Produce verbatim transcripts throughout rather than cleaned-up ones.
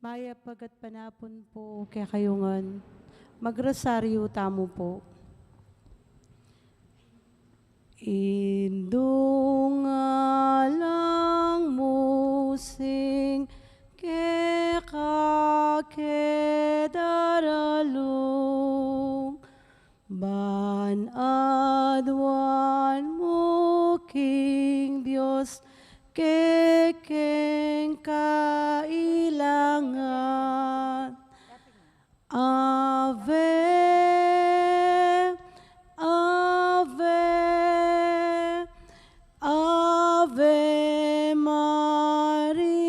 Mayap a gatpanapun pu kekayu ngan. Magrosaryu tamu pu. Indung alang mu sing keka ke daralung, ban aduan mu king Dios kekeng kailangan. Ave, Ave, Ave Maria.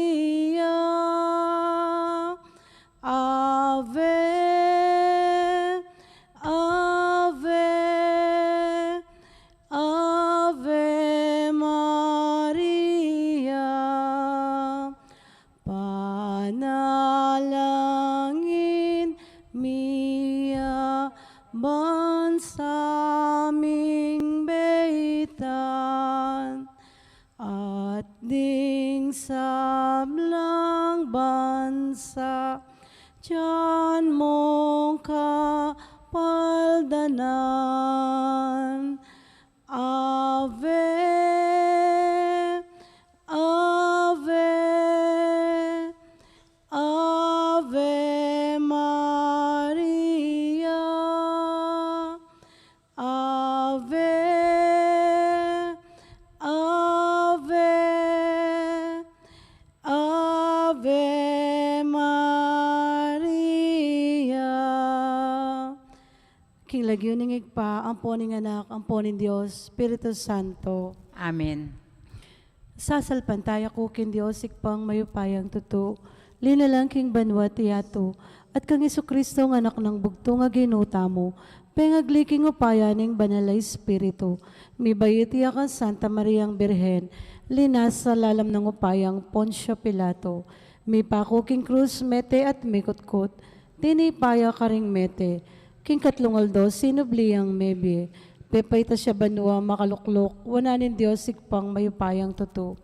Ave, Ave, Ave Maria. Panalangin mi ya ban sa ming beitan at ding sablang bansa, dian mung kapaldanan. Ave, Ave, Ave Maria. Ave, Ave, Ave Maria. King lagyu ning Ibpa, ampo ning Anak, ampo ning Dios Espiritu Santo. Amen. Sasalpantaya ku king Dios, Ibpang mayupayang tutu, linalang king banua at yatu, at kang Jesucristo, a Anak nang bugtung a Ginu tamu, pengagli king upaya ning Banal a Espiritu, mibait ya kang Santa Mariang Birhen, linasa lalam ning upayang Poncio Pilato, mipaku king krus, mete at mikutkut, tinipa ya karing mete, king katlung aldo sinubli yang mebie, pepaitas ya banua, makalukluk wanan ning Dios Ibpang mayupayang tutu.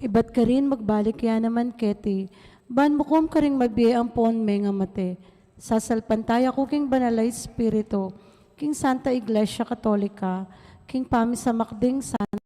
Ibat karin magbalik ya naman keti, ban mukum karing mabie ampon mengamate. Sasalpantaya ku king Banal a Espiritu, king Santa Iglesia Katolika, king pamisamak ding Santa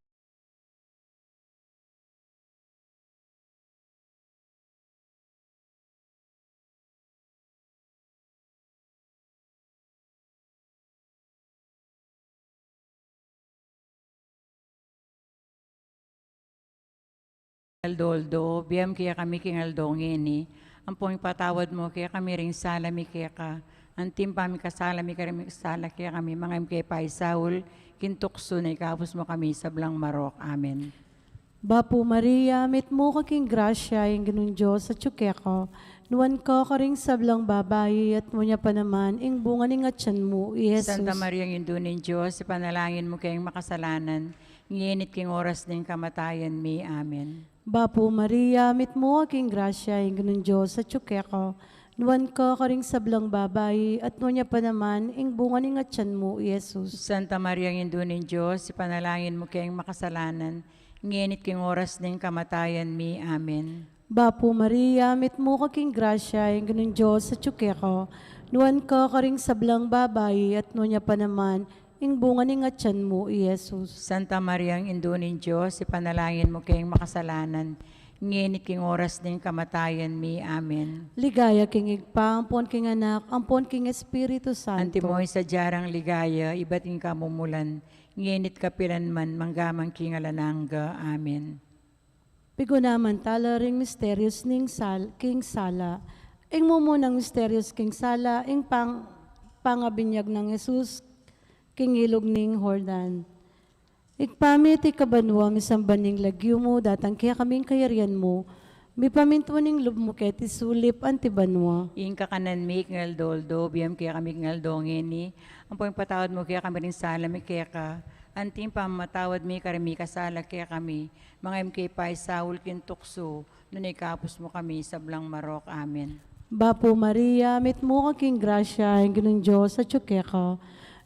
Aldo-aldo, bie mu kekami king aldo ngeni, ampon ipatawad mu kekami ring sala mi keka, anti ing pamikasala mi karing mikasala kekami, manga e mu ke paisaul king tuksu, nune ikabus mu kami king sablang marok. Amen. Bapu Maria, mitmu ka king grasya, ing Ginung Dios atyu keka, nuan ka karing sablang babai, at nuan ya pa naman ing bunga ning atian mu, i Jesus. Santa Maria, Indu ning Dios, ipanalangin mu keng makasalanan, ngeni at king oras ning kamatayan mi. Amen. Bapu Maria, mitmu ka king grasya, ing Ginung Dios atyu keka, nuan ka karing sablang babai, at nuan ya pa naman ing bunga ning atian mu, i Jesus. Santa Maria, Indu ning Dios, ipanalangin mu keng makasalanan, ngeni at king oras ning kamatayan mi. Amen. Bapu Maria, mitmu ka king grasya, ing Ginung Dios atyu keka, nuan ka karing sablang babai, at nuan ya pa naman ing bunga ning atian mu, i Jesus. Santa Maria, Indu ning Dios, ipanalangin mu keng makasalanan, ngeni at king oras ning kamatayan mi. Amen. Ligaya king Ibpa, ampon king Anak, ampon king Espiritu Santo. Antimo ing sadya rang ligaya ibat king kamumulan, ngeni at kapilan man, mangga man king alang angga. Amen. Pigunaman tala ring misterios ning sal-, king sala. Ing mumunang misterios king sala, ing pang-, pangabinyag nang Jesus king ilug ning Jordan. Ibpa mi, atiu ka banua, misamban ing lagyu mu, datang kekami ing kayarian mu, mipamintuan ing lub mu keti sulip anti banua. Ing kakanan mi king aldo-aldo, bie mu kekami king aldo ngeni, ampon ipatawad mu kekami ring sala mi keka, Anti ing pamamatawad mi karing mikasala kekami, manga e mu ke paisaul king tuksu, nune ikabus mu kami king sablang marok. Amen. Bapu Maria, mitmu ka king grasya, ing Ginung Dios atyu keka.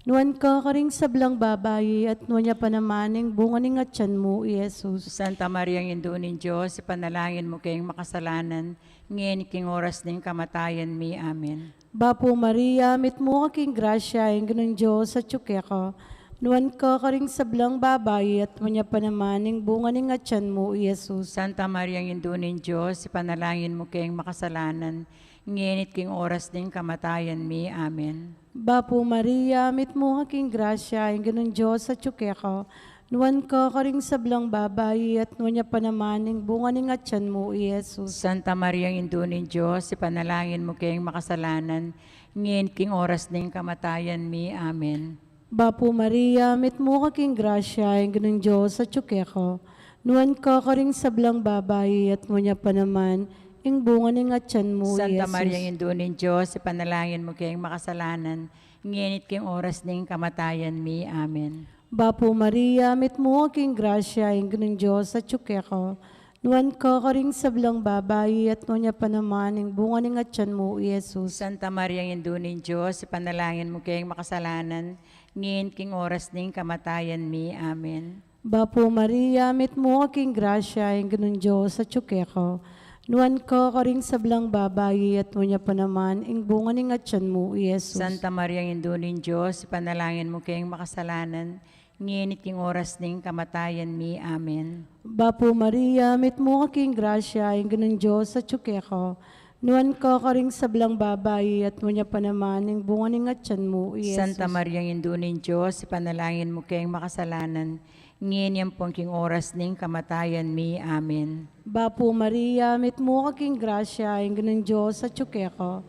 Nuan ka karing sablang babai, at nuan ya pa naman ing bunga ning atyan mu, i Jesus. Santa Maria, Indu ning Dios, ipanalangin mu keng makasalanan, ngeni king oras ning kamatayan mi. Amen. Bapu Maria, mitmu ka king grasya, ing Ginung Dios atyu keka. Nuan ka karing sablang babai, at nuan ya pa naman ing bunga ning atyan mu, i Jesus. Santa Maria, Indu ning Dios, ipanalangin mu keng makasalanan, ngeni at king oras ning kamatayan mi. Amen. Bapu Maria, mitmu ka king grasya, ing Ginung Dios atyu keka. Nuan ka karing sablang babai, at nuan ya pa naman ing bunga ning atyan mu, i Jesus. Santa Maria, Indu ning Dios, ipanalangin mu keng makasalanan, ngeni at king oras ning kamatayan mi. Amen. Bapu Maria, mitmu ka king grasya, ing Ginung Dios atyu keka. Nuan ka karing sablang babai, at nuan ya pa naman ing bunga ning atyan mu, i Santa Jesus. Maria, Indu ning Dios, ipanalangin mu keng makasalanan, ngeni at king oras ning kamatayan mi. Amen. Bapu Maria, mitmu ka king grasya, ing Ginung Dios atyu keka. Nuan ka karing sablang babai, at nuan ya pa naman ing bunga ning atyan mu, i Jesus. Santa Maria, Indu ning Dios, ipanalangin mu keng makasalanan, ngeni at king oras ning kamatayan mi. Amen. Bapu Maria, mitmu ka king grasya, ing Ginung Dios atyu keka. Nuan ka karing sablang babai, at nuan ya pa naman ing bunga ning atyan mu, i Jesus. Santa Maria, Indu ning Dios, ipanalangin mu keng makasalanan, ngeni at king oras ning kamatayan mi. Amen. Bapu Maria, mitmu ka king grasya, ing Ginung Dios atyu keka. Nuan ka karing sablang babai, at nuan ya pa naman ing bunga ning atyan mu, i Jesus. Santa Maria, Indu ning Dios, ipanalangin mu keng makasalanan, ngeni ampon king oras ning kamatayan mi. Amen. Bapu Maria, mitmu ka king grasya, ing Ginung Dios atyu keka.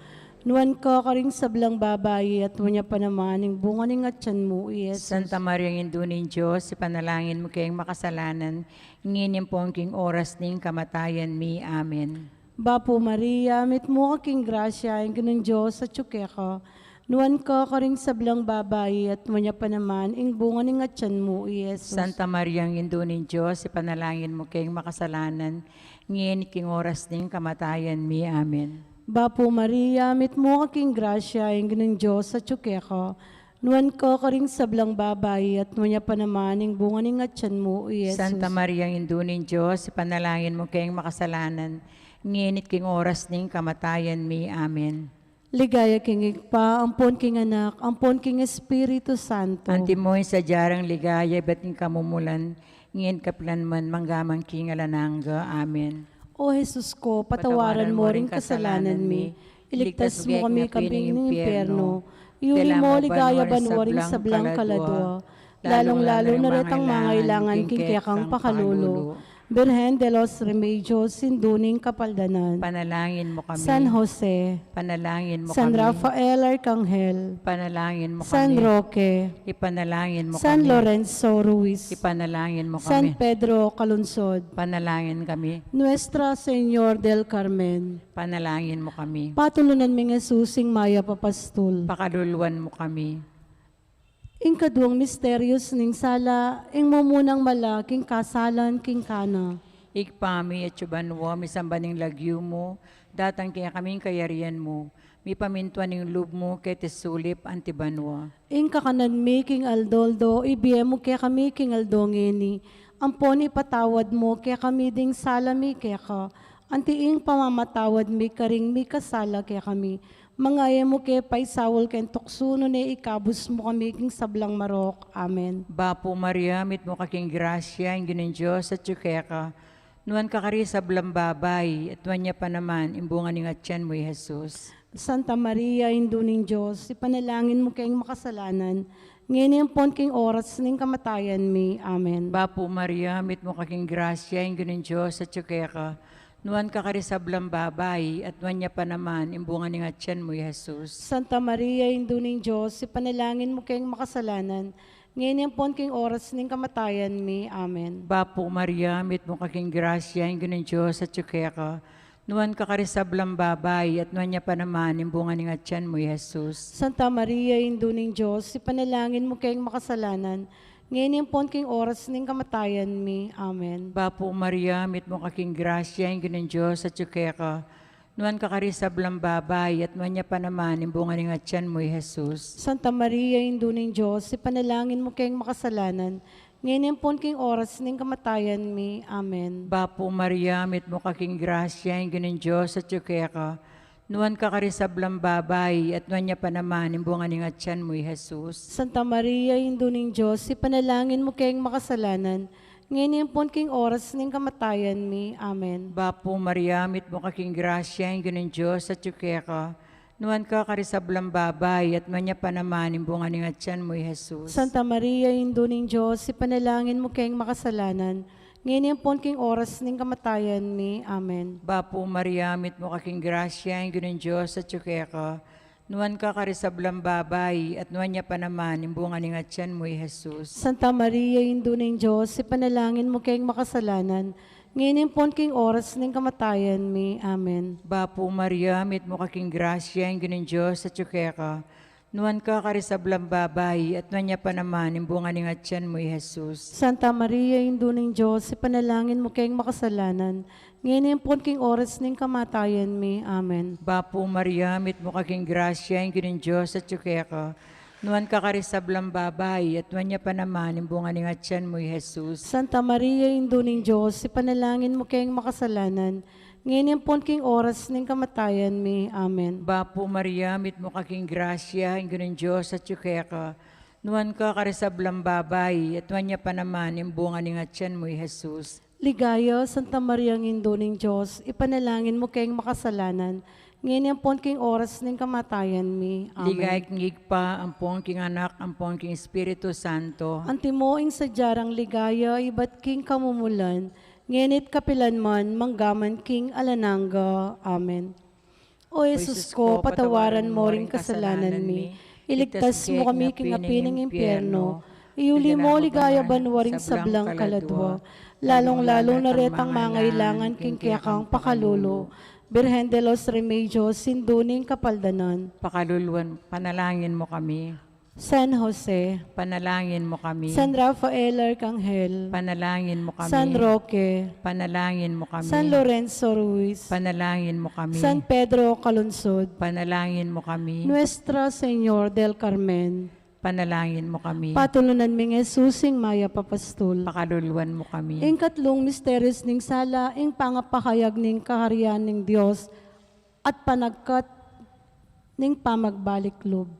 Nuan ka karing sablang babai, at nuan ya pa naman ing bunga ning atyan mu, i Jesus. Santa Maria, Indu ning Dios, ipanalangin mu keng makasalanan, ngeni ampon king oras ning kamatayan mi. Amen. Bapu Maria, mitmu ka king grasya, ing Ginung Dios atyu keka. Nuan ka karing sablang babai, at nuan ya pa naman ing bunga ning atyan mu, i Jesus. Santa Maria, Indu ning Dios, ipanalangin mu keng makasalanan, ngeni at king oras ning kamatayan mi. Amen. Bapu Maria, mitmu ka king grasya, ing Ginung Dios atyu keka. Nuan ka karing sablang babai, at nuan ya pa naman ing bunga ning atyan mu, i Jesus. Santa Maria, Indu ning Dios, ipanalangin mu keng makasalanan, ngeni at king oras ning kamatayan mi. Amen. Ligaya king Ibpa, ampon king Anak, ampon king Espiritu Santo. Antimo ing sadya rang ligaya ibat king kamumulan, ngeni at kapilan man, mangga man king alang angga. Amen. O Jesus ko, patawaran mo ring kasalanan mi, iligtas mo kami kabing ning impyerno, iuli mo king ligaya banua ring sablang kaladua, lalung-lalu na retang mangailangan king kekang pakalulu. Birhen de los Remedios, Indu ning Kapaldanan. Panalangin mo kami. San Jose. Panalangin mo kami. San Rafael Arkanghel. Panalangin mo kami. San Roque. Ipanalangin mo kami. San Lorenzo Ruiz. Ipanalangin mo kami. San Pedro Calungsod. Panalangin kami. Nuestra Señor del Carmen. Panalangin mo kami. Patulunan mi ngan i Jesus, ing mayap a pastul. Pakaluluan mo kami. Ing kaduang misterios ning sala, ing mumunang mala king kasalan king Cana. Ibpa mi, atsu ka banua, misamban ing lagyu mu, datang kekami ing kayarian mu, mipamintuan ing lub mu keti sulip anti banua. Ing kakanan mi king aldo-aldo, ibie mu kekami king aldo ngeni, ampon ipatawad mu kekami ding sala mi keka, anti ing pamamatawad mi karing mikasala kekami. Manga e mu ke paisaul king tuksu, nune ikabus mu kami king sablang marok. Amen. Bapu Maria, mitmu ka king grasya, ing Ginung Dios atyu keka. Nuan ka karing sablang babai, at nuan ya pa naman ing bunga ning atyan mu, i Jesus. Santa Maria, Indu ning Dios, ipanalangin mu keng makasalanan, ngeni ampon king oras ning kamatayan mi. Amen. Bapu Maria, mitmu ka king grasya, ing Ginung Dios atyu keka. Nuan ka karing sablang babai, at nuan ya pa naman ing bunga ning atyan mu, i Jesus. Santa Maria, Indu ning Dios, ipanalangin mu keng makasalanan, ngeni ampon king oras ning kamatayan mi. Amen. Bapu Maria, mitmu ka king grasya, ing Ginung Dios atyu keka. Nuan ka karing sablang babai, at nuan ya pa naman ing bunga ning atyan mu, i Jesus. Santa Maria, Indu ning Dios, ipanalangin mu keng makasalanan, ngeni ampon king oras ning kamatayan mi. Amen. Bapu Maria, mitmu ka king grasya, ing Ginung Dios atyu keka. Nuan ka karing sablang babai, at nuan ya pa naman ing bunga ning atyan mu, i Jesus. Santa Maria, Indu ning Dios, ipanalangin mu keng makasalanan, ngeni ampon king oras ning kamatayan mi. Amen. Bapu Maria, mitmu ka king grasya, ing Ginung Dios atyu keka. Nuan ka karing sablang babai, at nuan ya pa naman ing bunga ning atyan mu, i Jesus. Santa Maria, Indu ning Dios, ipanalangin mu keng makasalanan, ngeni ampon king oras ning kamatayan mi. Amen. Bapu Maria, mitmu ka king grasya, ing Ginung Dios atyu keka. Nuan ka karing sablang babai, at nuan ya pa naman ing bunga ning atyan mu, i Jesus. Santa Maria, Indu ning Dios, ipanalangin mu keng makasalanan, ngeni ampon king oras ning kamatayan mi. Amen. Bapu Maria, mitmu ka king grasya, ing Ginung Dios atyu keka. Nuan ka karing sablang babai, at nuan ya pa naman ing bunga ning atyan mu, i Jesus. Santa Maria, Indu ning Dios, ipanalangin mu keng makasalanan, ngeni ampon king oras ning kamatayan mi. Amen. Bapu Maria, mitmu ka king grasya, ing Ginung Dios atyu keka. Nuan ka karing sablang babai, at nuan ya pa naman ing bunga ning atyan mu, i Jesus. Santa Maria, Indu ning Dios, ipanalangin mu keng makasalanan, ngeni ampon king oras ning kamatayan mi. Amen. Bapu Maria, mitmu ka king grasya, ing Ginung Dios atyu keka. Nuan ka karing sablang babai, at nuan ya pa naman ing bunga ning atyan mu, i Jesus. Santa Maria, Indu ning Dios, ipanalangin mu keng makasalanan, ngeni ampon king oras ning kamatayan mi. Amen. Bapu Maria, mitmu ka king grasya, ing Ginung Dios atyu keka. Nuan ka karing sablang babai, at nuan ya pa naman ing bunga ning atyan mu, i Jesus. Ligaya, Santa Maria, Indu ning Dios, ipanalangin mu keng makasalanan, ngeni ampon king oras ning kamatayan mi. Amen. Ligaya king Ibpa, ampon king Anak, ampon king Espiritu Santo. Antimo ing sadya rang ligaya ibat king kamumulan, ngeni't kapilan man, manggaman king alang angga. Amen. O Jesus ko, patawaran mo ring kasalanan mi, iligtas mo kami king api ning impyerno, iuli mo ligaya banwa ring sablang kaladwa, lalung-lalu na retang mangailangan king kekang pakalulu. Birhen de los Remedios, Indu ning Kapaldanan. Pakaluluan, panalangin mo kami. San Jose. Panalangin mo kami. San Rafael Arcangel. Panalangin mo kami. San Roque. Panalangin mo kami. San Lorenzo Ruiz. Panalangin mo kami. San Pedro Calungsod. Panalangin mo kami. Nuestra Señor del Carmen. Panalangin mo kami. Patulunan ming Jesus, ing mayap a pastul. Pakaluluan mo kami. Ing katlung misterios ning sala, ing pangapahayag ning kaharian ning Dios at panagkat ning pamagbalik lub.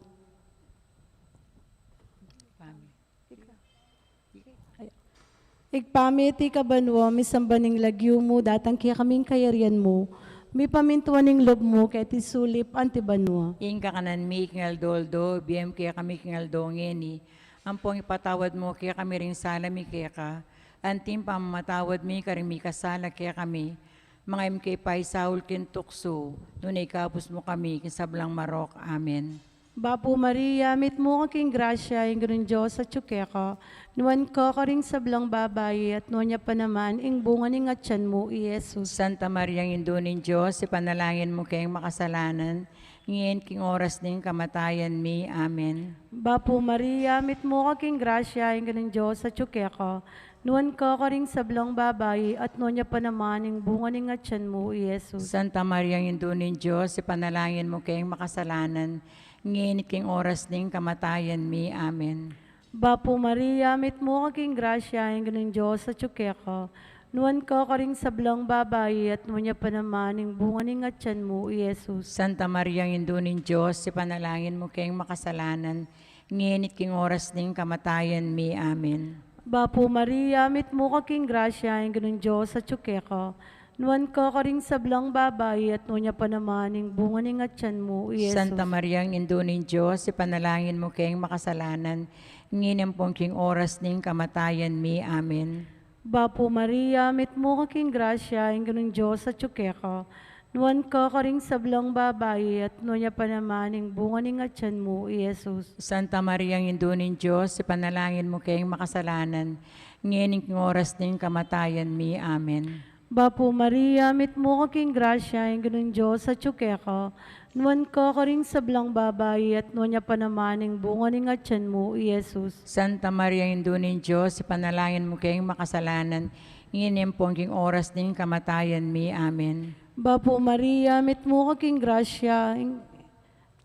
Ibpa mi, atiu ka banua, misamban ing lagyu mu, datang kekami ing kayarian mu, mipamintuan ing lub mu keti sulip anti banua. Ing kakanan mi king aldo-aldo, ibie mu kekami king aldo ngeni, ampon ipatawad mu kekami ring sala mi keka, anti ing pamamatawad mi karing mikasala kekami. Manga e mu ke paisaul king tuksu, nune ikabus mu kami king sablang marok. Amen. Bapu Maria, mitmu ka king grasya, ing Ginung Dios atyu keka, nuan ka karing sablang babai, at nuan ya pa naman ing bunga ning atyan mu, i Jesus. Santa Maria, Indu ning Dios, ipanalangin mu keng makasalanan, ngeni king oras ning kamatayan mi. Amen. Bapu Maria, mitmu ka king grasya, ing Ginung Dios atyu keka, nuan ka karing sablang babai, at nuan ya pa naman ing bunga ning atyan mu, i Jesus. Santa Maria, Indu ning Dios, ipanalangin mu keng makasalanan, ngeni king oras ning kamatayan mi. Amen. Bapu Maria, mitmu ka king grasya, ing Ginung Dios atyu keka, nuan ka karing sablang babai, at nuan ya pa naman ing bunga ning atyan mu, i Jesus. Santa Maria, Indu ning Dios, ipanalangin mu keng makasalanan, ngeni king oras ning kamatayan mi. Amen. Bapu Maria, mitmu ka king grasya, ing Ginung Dios atyu keka, nuan ka karing sablang babai, at nuan ya pa naman ing bunga ning atyan mu, i Jesus. Santa Maria, Indu ning Dios, ipanalangin mu keng makasalanan, ngeni ampon king oras ning kamatayan mi. Amen. Bapu Maria, mitmu ka king grasya, ing Ginung Dios atyu keka, nuan ka karing sablang babai, at nuan ya pa naman ing bunga ning atyan mu, i Jesus. Santa Maria, Indu ning Dios, ipanalangin mu keng makasalanan, ngeni king oras ning kamatayan mi. Amen. Bapu Maria, mitmu ka king grasya, ing Ginung Dios atyu keka, Nuan ka karing sablang babai, at nuan ya pa naman ing bunga ning atyan mu, i Jesus. Santa Maria, Indu ning Dios, ipanalangin mu keng makasalanan, ngeni ampon king oras ning kamatayan mi. Amen. Bapu Maria, mitmu ka king grasya, ing,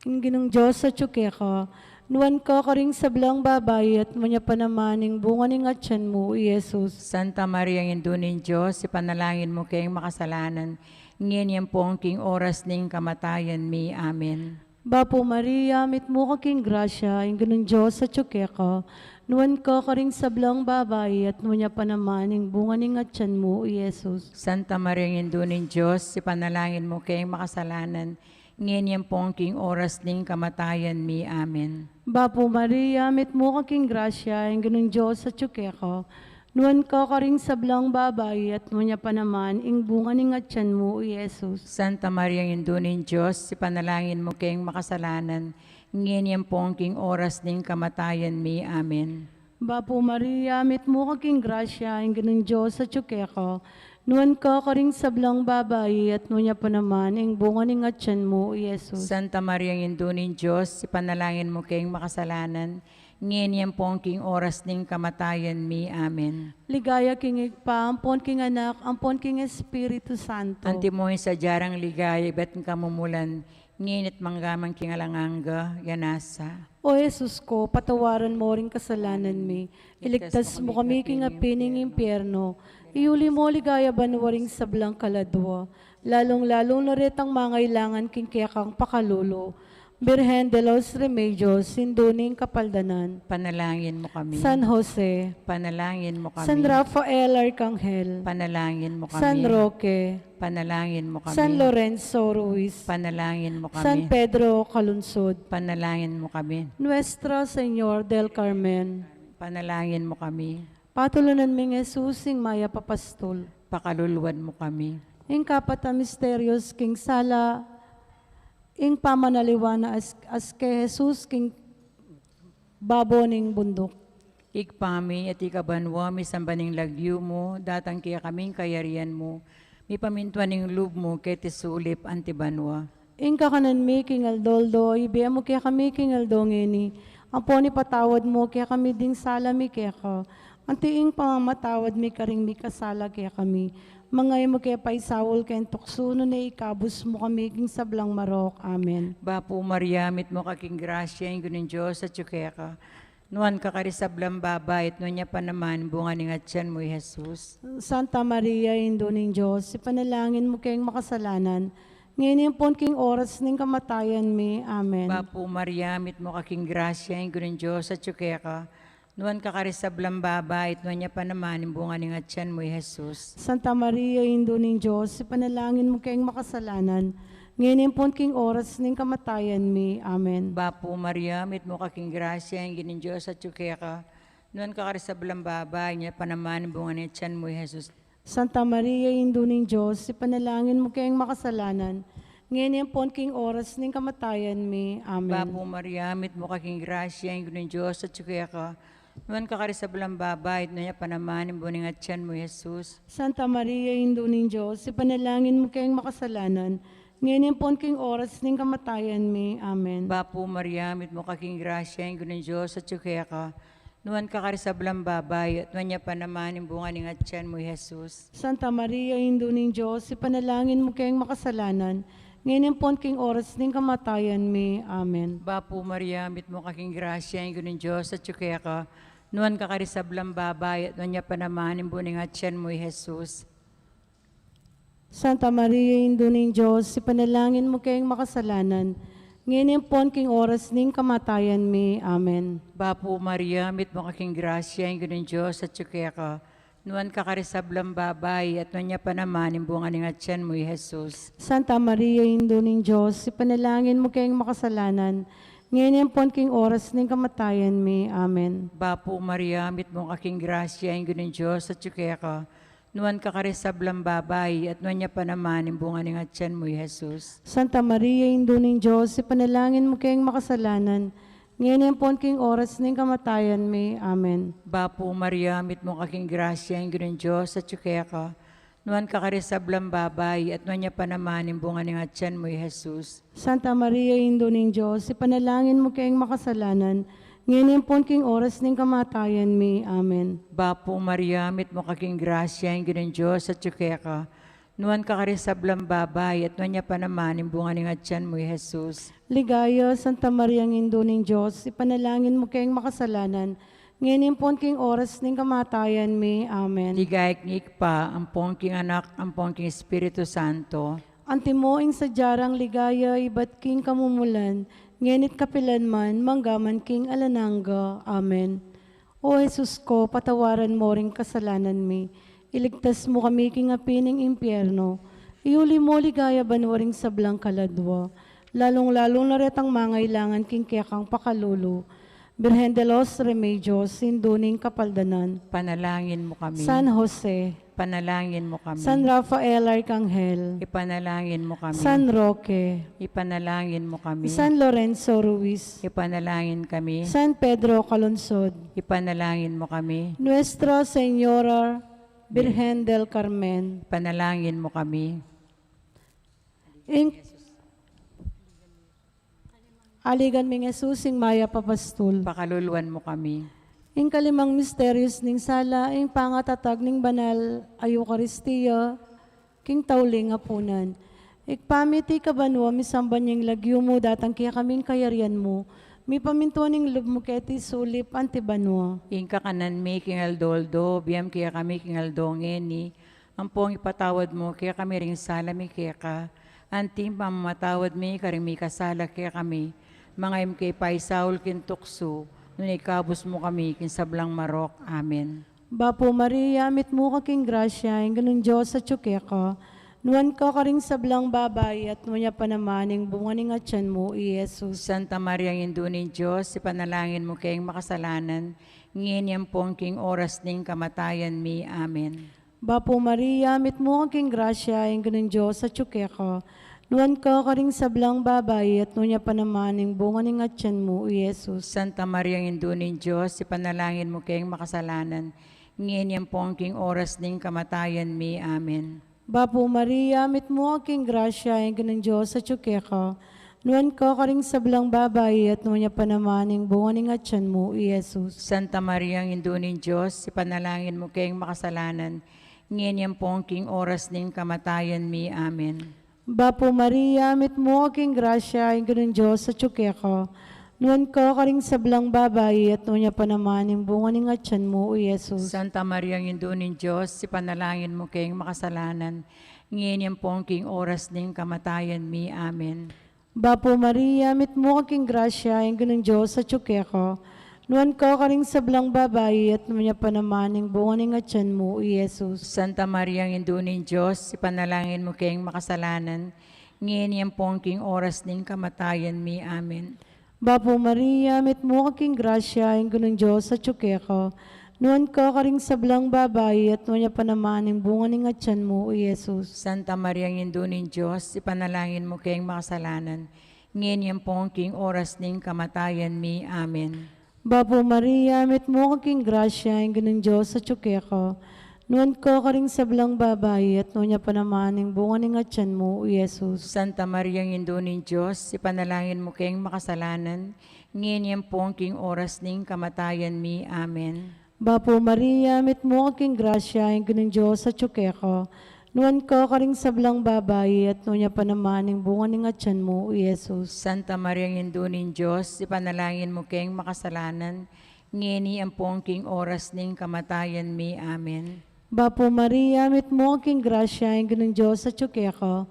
ing Ginung Dios atyu keka. Nuan ka karing sablang babai, at nuan ya pa naman ing bunga ning atyan mu, i Jesus. Santa Maria, Indu ning Dios, ipanalangin mu keng makasalanan, ngeni ampon king oras ning kamatayan mi. Amen. Bapu Maria, mitmu ka king grasya, ing Ginung Dios atyu keka. Nuan ka karing sablang babai, at nuan ya pa naman ing bunga ning atyan mu, i Jesus. Santa Maria, Indu ning Dios, ipanalangin mu keng makasalanan, ngeni ampon king oras ning kamatayan mi. Amen. Bapu Maria, mitmu ka king grasya, ing Ginung Dios atyu keka. Nuan ka karing sablang babai, at nuan ya pa naman ing bunga ning atyan mu, i Jesus. Santa Maria, Indu ning Dios, ipanalangin mu keng makasalanan, ngeni ampon king oras ning kamatayan mi. Amen. Bapu Maria, mitmu ka king grasya, ing Ginung Dios atyu keka. Nuan ka karing sablang babai, at nuan ya pa naman ing bunga ning atyan mu, i Jesus. Santa Maria, Indu ning Dios, ipanalangin mu keng makasalanan, ngeni ampon king oras ning kamatayan mi. Amen. Ligaya king Ibpa, ampon king Anak, ampon king Espiritu Santo. Antimo ing sadya rang ligaya ibat king kamumulan, ngeni at mangga man king alang angga. Amen. O Jesus ko, patawaran mo ring kasalanan mi, iligtas mo kami king api ning impyerno, iuli mo king ligaya banua ring sablang kaladua, lalung-lalu na retang mangailangan king kekang pakalulu. Birhen de los Remedios, Indu ning Kapaldanan. Panalangin mo kami. San Jose. Panalangin mo kami. San Rafael Arcangel. Panalangin mo kami. San Roque. Panalangin mo kami. San Lorenzo Ruiz. Panalangin mo kami. San Pedro Calungsod. Panalangin mo kami. Nuestra Señor del Carmen. Panalangin mo kami. Patulunan mi ing Jesus, ing mayap a pastul. Pakaluluan mo kami. Ing kapat a misterios king sala, ing pamanaliwan na as, as ke Jesus king babo ning bunduk. Ibpa mi, atiu ka banua, misamban ing lagyu mu, datang kekami ing kayarian mu, mipamintuan ing lub mu, keti sulip anti banua. Ing kakanan mi king aldo-aldo, ibie mu kekami king aldo ngeni, ampon ipatawad mu kekami ding sala mi keka, anti ing pamamatawad mi karing mikasala kekami. Manga e mu ke paisaul king tuksu, nune ikabus mu kami king sablang marok. Amen. Bapu Maria, mitmu ka king grasya, ing Ginung Dios atyu keka. Nuan ka karing sablang babai, at nuan ya pa naman bunga ning atyan mu, i Jesus. Santa Maria, Indu ning Dios, ipanalangin mu keng makasalanan, ngeni ampon king oras ning kamatayan mi. Amen. Bapu Maria, mitmu ka king grasya, ing Ginung Dios atyu keka. Nuan ka karing sablang babai, at nuan ya pa naman ing bunga ning atyan mu, i Jesus. Santa Maria, Indu ning Dios, ipanalangin mu keng makasalanan, ngeni ampon king oras ning kamatayan mi. Amen. Bapu Maria, mitmu ka king grasya, ing Ginung Dios atyu keka. Nuan ka karing sablang babai, at nuan ya pa naman ing bunga ning atyan mu, i Jesus. Santa Maria, Indu ning Dios, ipanalangin mu keng makasalanan, ngeni ampon king oras ning kamatayan mi. Amen. Bapu Maria, mitmu ka king grasya, ing Ginung Dios atyu keka. Nuan ka karing sablang babai, at nuan ya pa naman ing bunga ning atyan mu, i Jesus. Santa Maria, Indu ning Dios, ipanalangin mu keng makasalanan, ngeni ampon king oras ning kamatayan mi. Amen. Bapu Maria, mitmu ka king grasya, ing Ginung Dios atyu keka. Nuan ka karing sablang babai, at nuan ya pa naman ing bunga ning atyan mu, i Jesus. Santa Maria, Indu ning Dios, ipanalangin mu keng makasalanan, ngeni ampon king oras ning kamatayan mi. Amen. Bapu Maria, mitmu ka king grasya, ing Ginung Dios atyu keka. Nuan ka karing sablang babai, at nuan ya pa naman ing bunga ning atyan mu, i Jesus. Santa Maria, Indu ning Dios, ipanalangin mu keng makasalanan, ngeni ampon king oras ning kamatayan mi. Amen. Bapu Maria, mitmu ka king grasya, ing Ginung Dios atyu keka. Nuan ka karing sablang babai, at nuan ya pa naman ing bunga ning atyan mu, i Jesus. Santa Maria, Indu ning Dios, ipanalangin mu keng makasalanan, ngeni ampon king oras ning kamatayan mi. Amen. Bapu Maria, mitmu ka king grasya, ing Ginung Dios atyu keka. Nuan ka karing sablang babai, at nuan ya pa naman ing bunga ning atyan mu, i Jesus. Santa Maria, Indu ning Dios, ipanalangin mu keng makasalanan, ngeni ampon king oras ning kamatayan mi. Amen. Bapu Maria, mitmu ka king grasya, ing Ginung Dios atyu keka. Nuan ka karing sablang babai, at nuan ya pa naman ing bunga ning atyan mu, i Jesus. Santa Maria, Indu ning Dios, ipanalangin mu keng makasalanan, ngeni ampon king oras ning kamatayan mi. Amen. Bapu Maria, mitmu ka king grasya, ing Ginung Dios atyu keka. Nuan ka karing sablang babai, at nuan ya pa naman ing bunga ning atyan mu, i Jesus. Ligaya, Santa Maria, Indu ning Dios, ipanalangin mu keng makasalanan, ngeni ampon king oras ning kamatayan mi. Amen. Ligaya king Ibpa, ampon king Anak, ampon king Espiritu Santo. Antimo ing sadya rang ligaya ibat king kamumulan, ngeni't kapilan man, manggaman king alang angga. Amen. O Jesus ko, patawaran mo ring kasalanan mi, iligtas mu kami king api ning impyerno, iuli mu king ligaya banua ring sablang kaladua, lalung-lalu na retang mangailangan king kekang pakalulu. Birhen de los Remedios, Indu ning Kapaldanan. Ipanalangin mu kami. San Jose. Ipanalangin mu kami. San Rafael Arcangel. Ipanalangin mu kami. San Roque. Ipanalangin mu kami. San Lorenzo Ruiz. Ipanalangin kami. San Pedro Calungsod. Ipanalangin mu kami. Nuestra Señora Birhen del Carmen. Ipanalangin mu kami. Ing Aligan ming Jesus, ing mayap a pastul. Pakaluluan mu kami. Ing kalimang misterios ning sala, ing pangatatag ning banal a Eukaristia king tauling apunan. Ibpa mi, atiu ka banua, misamban ya ing lagyu mu, datang kekami ing kayarian mu, mipamintuan ing lub mu keti sulip anti banua. Ing kakanan mi king aldo-aldo, ibie mu kekami king aldo ngeni, ampon ipatawad mu kekami ring sala mi keka, anti ing pamamatawad mi karing mikasala kekami. Manga e mu ke paisaul king tuksu, nune ikabus mu kami king sablang marok. Amen. Bapu Maria, mitmu ka king grasya, ing Ginung Dios atyu keka. Nuan ka karing sablang babai, at nuan ya pa naman ing bunga ning atyan mu, i Jesus. Santa Maria, Indu ning Dios, ipanalangin mu keng makasalanan, ngeni ampon king oras ning kamatayan mi. Amen. Bapu Maria, mitmu ka king grasya, ing Ginung Dios atyu keka. Nuan ka karing sablang babai, at nuan ya pa naman ing bunga ning atyan mu, i Jesus. Santa Maria, Indu ning Dios, ipanalangin mu keng makasalanan, ngeni ampon king oras ning kamatayan mi. Amen. Bapu Maria, mitmu ka king grasya, ing Ginung Dios atyu keka. Nuan ka karing sablang babai, at nuan ya pa naman ing bunga ning atyan mu, i Jesus. Santa Maria, Indu ning Dios, ipanalangin mu keng makasalanan, ngeni ampon king oras ning kamatayan mi. Amen. Bapu Maria, mitmu ka king grasya, ing Ginung Dios atyu keka. Nuan ka karing sablang babai, at nuan ya pa naman ing bunga ning atyan mu, i Jesus. Santa Maria, Indu ning Dios, ipanalangin mu keng makasalanan, ngeni ampon king oras ning kamatayan mi. Amen. Bapu Maria, mitmu ka king grasya, ing Ginung Dios atyu keka. Nuan ka karing sablang babai, at nuan ya pa naman ing bunga ning atyan mu, i Jesus. Santa Maria, Indu ning Dios, ipanalangin mu keng makasalanan, ngeni ampon king oras ning kamatayan mi. Amen. Bapu Maria, mitmu ka king grasya, ing Ginung Dios atyu keka. Nuan ka karing sablang babai, at nuan ya pa naman ing bunga ning atyan mu, i Jesus. Santa Maria, Indu ning Dios, ipanalangin mu keng makasalanan, ngeni ampon king oras ning kamatayan mi. Amen. Bapu Maria, mitmu ka king grasya, ing Ginung Dios atyu keka. Nuan ka karing sablang babai, at nuan ya pa naman ing bunga ning atyan mu, i Jesus. Santa Maria, Indu ning Dios, ipanalangin mu keng makasalanan, ngeni ampon king oras ning kamatayan mi. Amen. Bapu Maria, mitmu ka king grasya, ing Ginung Dios atyu keka. Nuan ka karing sablang babai, at nuan ya pa naman ing bunga ning atyan mu, i Jesus. Santa Maria, Indu ning Dios, ipanalangin mu keng makasalanan, ngeni ampon king oras ning kamatayan mi. Amen. Bapu Maria, mitmu ka king grasya, ing Ginung Dios atyu keka.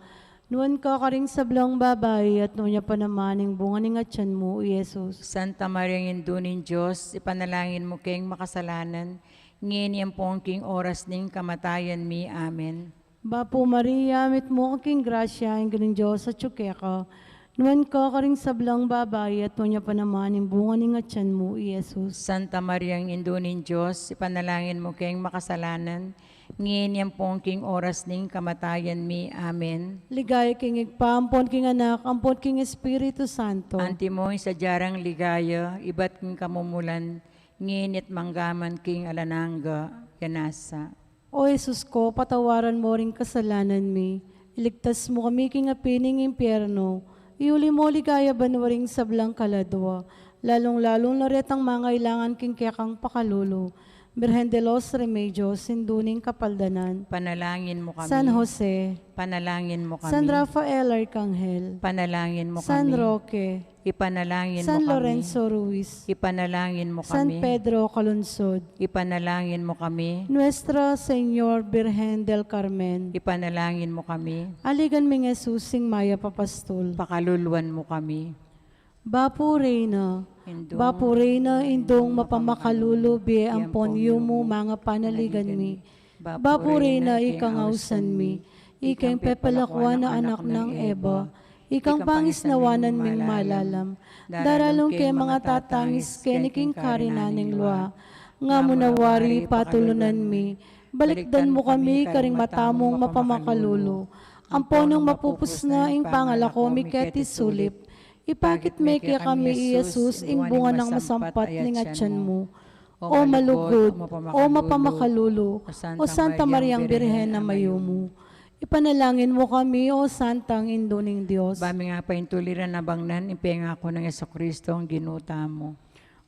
Nuan ka karing sablang babai, at nuan ya pa naman ing bunga ning atyan mu, i Jesus. Santa Maria, Indu ning Dios, ipanalangin mu keng makasalanan, ngeni ampon king oras ning kamatayan mi. Amen. Bapu Maria, mitmu ka king grasya, ing Ginung Dios atyu keka. Nuan ka karing sablang babai, at nuan ya pa naman ing bunga ning atyan mu, i Jesus. Santa Maria, Indu ning Dios, ipanalangin mu keng makasalanan, ngeni ampon king oras ning kamatayan mi. Amen. Ligaya king Ibpa, ampon king Anak, ampon king Espiritu Santo. Antimo ing sadya rang ligaya, ibat king kamumulan, ngeni at manggaman king alang angga. Amen. O Jesus ko, patawaran mo ring kasalanan mi, iligtas mo kami king api ning impyerno, iuli mo king ligaya banua ring sablang kaladua, lalung-lalu na retang mangailangan king kekang pakalulu. Birhen de los Remedios, Indu ning Kapaldanan. Ipanalangin mo kami. San Jose. Ipanalangin mo kami. San Rafael Arcangel. Ipanalangin mo kami. San Roque. Ipanalangin mo kami. San Lorenzo Ruiz. Ipanalangin mo kami. San Pedro Calungsod. Ipanalangin mo kami. Nuestra Señor Birhen del Carmen. Ipanalangin mo kami. Aligan ming Jesus, ing mayap a pastul. Pakaluluan mo kami. Bapu Reyna. Indung Bapu Reyna, Indung mapamakalulu, bie ampon yumu, manga panaligan mi. Bapu Reyna, ikang ausan mi, ikeng pepalakuan a anak nang Eva, ikang pangisnawanan ming malalam, daralung ke mangatatangis keni king karinan ning lua. Nga mu na wari patulunan mi, balikdan mu kami karing mata mung mapamakalulu, ampo nung mapupus na ing pangalako mi keti sulip, ipakit me kekami i Jesus, ing bunga nang masampat ning atian mu. O malugud, o mapamakalulu, o Santa Mariang Birhen a mayumu, ipanalangin mu kami, o Santang Indu ning Dios. Ba ming apaintuliran a bangnan ing pengaku nang Jesucristo, ing Ginu tamu.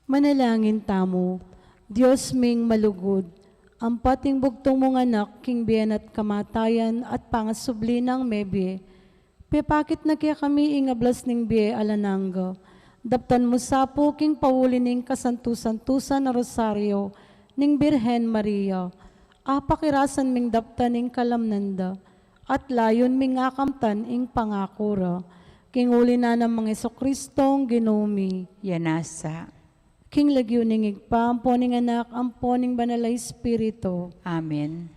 Manalangin tamu. Dios ming malugud, ampat ing bugtung mung Anak, king bie na't kamatayan at pangasubli nang mebie, pepakit na kekami ing ablas ning bie alang angga. Daptan mu sa pu king pauli ning kasantu-santusan a Rosario ning Birhen Maria, apakirasan ming daptan ing kalamnan da, at layun ming akamtan ing pangaku ra. King uli na nang Jesucristong Ginu mi. Yanasa. King lagyu ning Ibpa, ampo ning Anak, ampo ning Banal a Espiritu. Amen.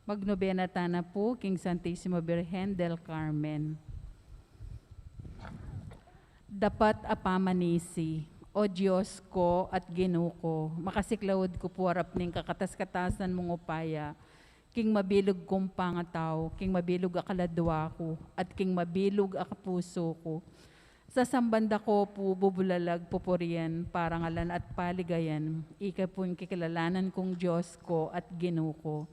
Magnobena tana pu king Santisima Birhen del Carmen. Dapat a pamanisi. O Dios ku at Ginu ku, makasiklaud ku pu arap ning kakatas-katasan mung upaya, king mabilug kung pangatau, king mabilug a kaladua ku, at king mabilug a kapusu ku. Sasamban da ku pu bubulalag, pupurian, parangalan at paligayan, ika pu ing kikilalanan kung Dios ku at Ginu ku.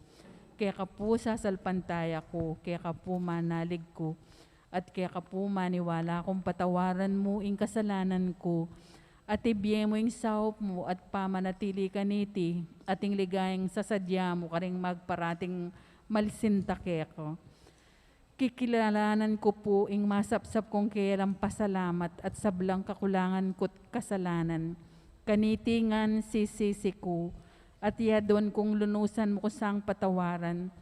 Keka pu sasalpantaya ku, keka pu manalig ku, at keka pu maniwala kung patawaran mu ing kasalanan ku, at ibie mu ing saup mu at pamanatili kaniti, at ing ligayang sasadya mu karing magparating malsinta keka. Kikilalanan ku pu ing masapsap kung kelang pasalamat at sablang kakulangan ku't kasalanan. Kaniti ngan sisisi ku, at yaduan kung lunusan mu ku sang patawaran.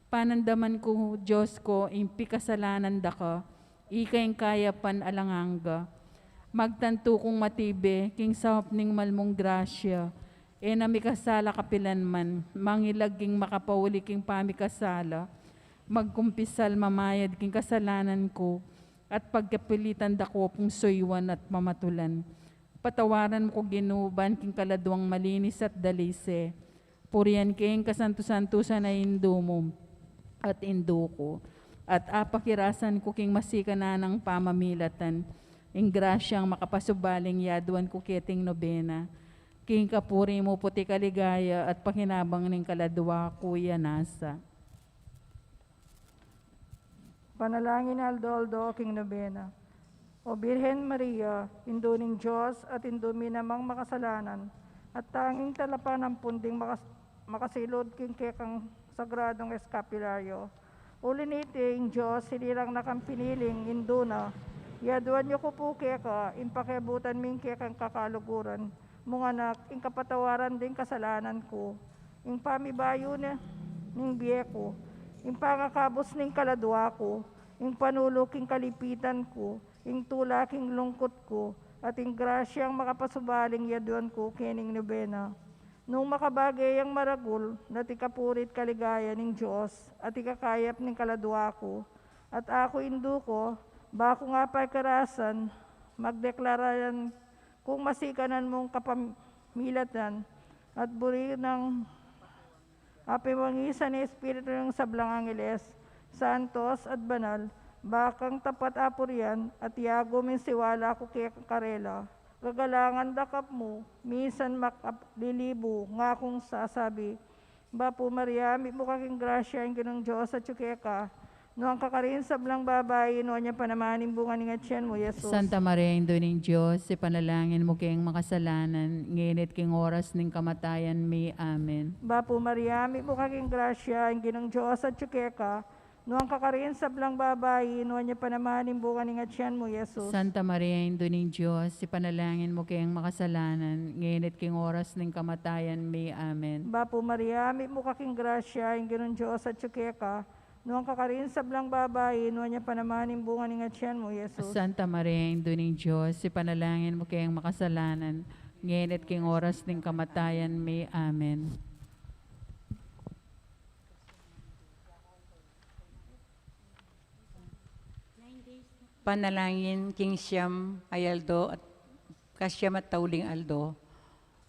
Panandaman ku, Dios ku, ing pikasalanan da ka, ika ing kayapan alang angga. Magtantu kung matibe king saup ning malmung grasya, e na mikasala kapilan man, mangilag king makapauli king pamikasala, magkumpisal mamayad king kasalanan ku, at pagkapilitan da ku pung suyuan at pamatulan. Patawaran mu ku, Ginu, ban king kaladuang malinis at dalise. Purian ke ing kasantu-santusan a Indu mu at Indu ku, at apakirasan ku king masikan a nang pamamilatan ing grasyang makapasubaling yaduan ku keting nobena, king kapuri mu pu't ikaligaya at pakinabang ning kaladua ku yanasa. Panalangin aldo-aldo king nobena. O Birhen Maria, Indu ning Dios at Indu mi namang makasalanan, At tanging talapanampun ding makas-, makasilud king kekang sagradung eskapularyo. Uli niti, ing Dios, sinirang na kang piniling indu na, yaduan yu ku pu keka, ing pakiabutan ming kekang kakaluguran mung anak, ing kapatawaran ding kasalanan ku, ing pamibayu na ning bie ku, ing pangakabus ning kaladua ku, ing panulu king kalipitan ku, ing tula king lungkut ku, at ing grasyang makapasubaling yaduan ku kening nobena. Nung makabage yang maragul, na ikapurit kaligaya ning Dios, at ikakayap ning kaladua ku, at aku indu ku, ba ku nga paikarasan, magdeklara yan kung masikanan mung kapamilatan, at buri nang apimangisan ning Espiritu ning sablang angeles, santos at banal, bakang tapat a purian, at yagu ming siwala ku keka karela. Gagalangan dakap mu, minsan makap-, lilibu, ngakung sasabi, Bapu Maria, mitmu ka king grasya, ing Ginung Dios atyu keka, nuan ka karing sablang babai, nuan ya pa naman ing bunga ning atyan mu, Jesus. Santa Maria, Indu ning Dios, ipanalangin mu keng makasalanan, ngeni at king oras ning kamatayan mi. Amen. Bapu Maria, mitmu ka king grasya, ing Ginung Dios atyu keka, nuan ka karing sablang babai, nuan ya pa naman ing bunga ning atyan mu, Jesus. Santa Maria, Indu ning Dios, ipanalangin mu keng makasalanan, ngeni at king oras ning kamatayan mi. Amen. Bapu Maria, mitmu ka king grasya, ing Ginung Dios atyu keka, nuan ka karing sablang babai, nuan ya pa naman ing bunga ning atyan mu, Jesus. Santa Maria, Indu ning Dios, ipanalangin mu keng makasalanan, ngeni at king oras ning kamatayan mi. Amen. Panalangin king siyam a aldo at kasiyam a tauling aldo.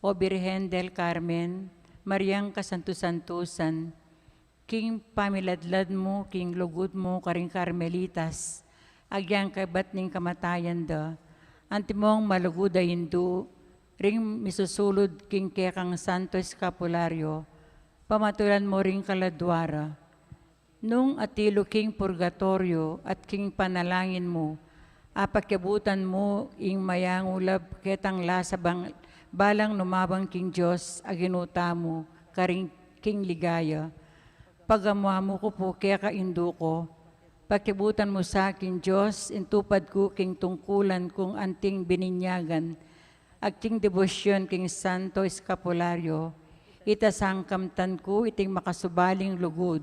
O Birhen del Carmen, Mariang kasantu-santusan, king pamiladlad mu king lugud mu karing Carmelitas, agyang kaybat ning kamatayan da, antimong malugud a indu, ring misusulud king kekang santo eskapularyo, pamatulan mu ring kaladua ra. Nung atilu king purgatoryo at king panalangin mu, apakiabutan mu ing mayang ulab ketang lasabang balang numabang king Dios a Ginu tamu karing king ligaya. Pagamu-amu ku pu keka, Indu ku, pakiabutan mu sa king Dios, intupad ku king tungkulan kung anting bininyagan, at king debosyon king santo eskapularyo, ita sang kamtan ku iting makasubaling lugud.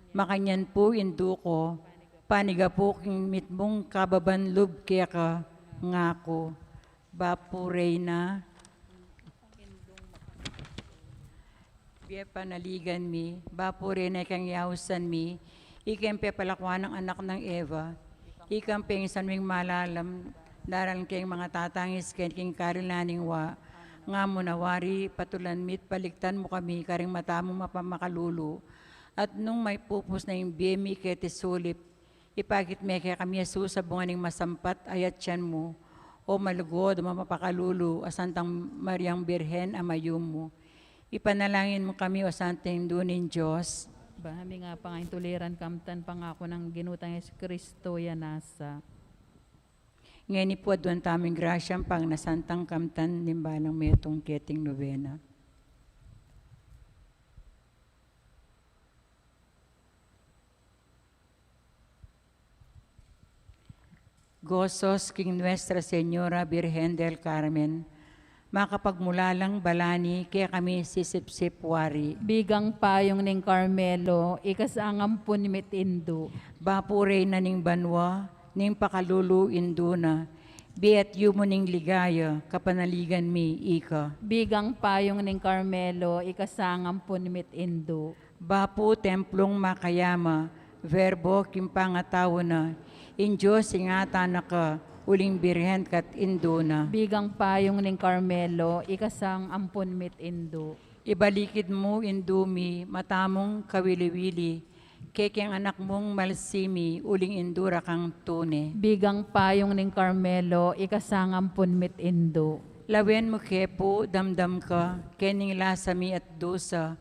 Makanyan pu, Indu ku, panigapu king mitmung kababan lub keka, ngaku. Bapu Reyna, bie panaligan mi, Bapu Reyna, ikang yausan mi, ikang pepalakuan nang anak nang Eva, ikang pengisan ming malalam, dalan keng mangatatangis keni king karinan ning wa, nga mu na wari, patulan mi't paligtan mu kami karing mata mung mapamakalulu, at nung maipupus na ing bie mi keti sulip, ipakit me kekami a susabungan ning masampat a atyan mu, O malugud a mapakalulu a Santang Mariang Birhen a mayumu. Ipanalangin mu kami, O Santa Indu ning Dios. Ba mi nga pangaintuliran kamtan pangaku nang Ginu tang Jesucristo, ya nasa. Ngeni pu aduan tamu ing grasya, pangnasan tang kamtan ning balang metung keting nobena. Gozos king Nuestra Señora Birhen del Carmen, makapagmulalang balani kekami sisipsip wari. Bigang payung ning Carmelo, ika sang ampun mi't indu. Bapu Reyna ning banua, ning pakalulu indu na, bie at yumu ning ligaya, kapanaligan mi ika. Bigang payung ning Carmelo, ika sang ampun mi't indu. Bapu templung makayama, Verbo king pangatau na, ing Dios ingatan na ka, uling Birhen ka't indu na. Bigang payung ning Carmelo, ika sang ampun mi't indu. Ibalikid mu, Indu mi, mata mung kawili-wili kekeng anak mung malsimi, uling indu ra kang tune. Bigang payung ning Carmelo, ika sang ampun mi't indu. Lawen mu ke pu, damdam ka kening lasa mi at dusa,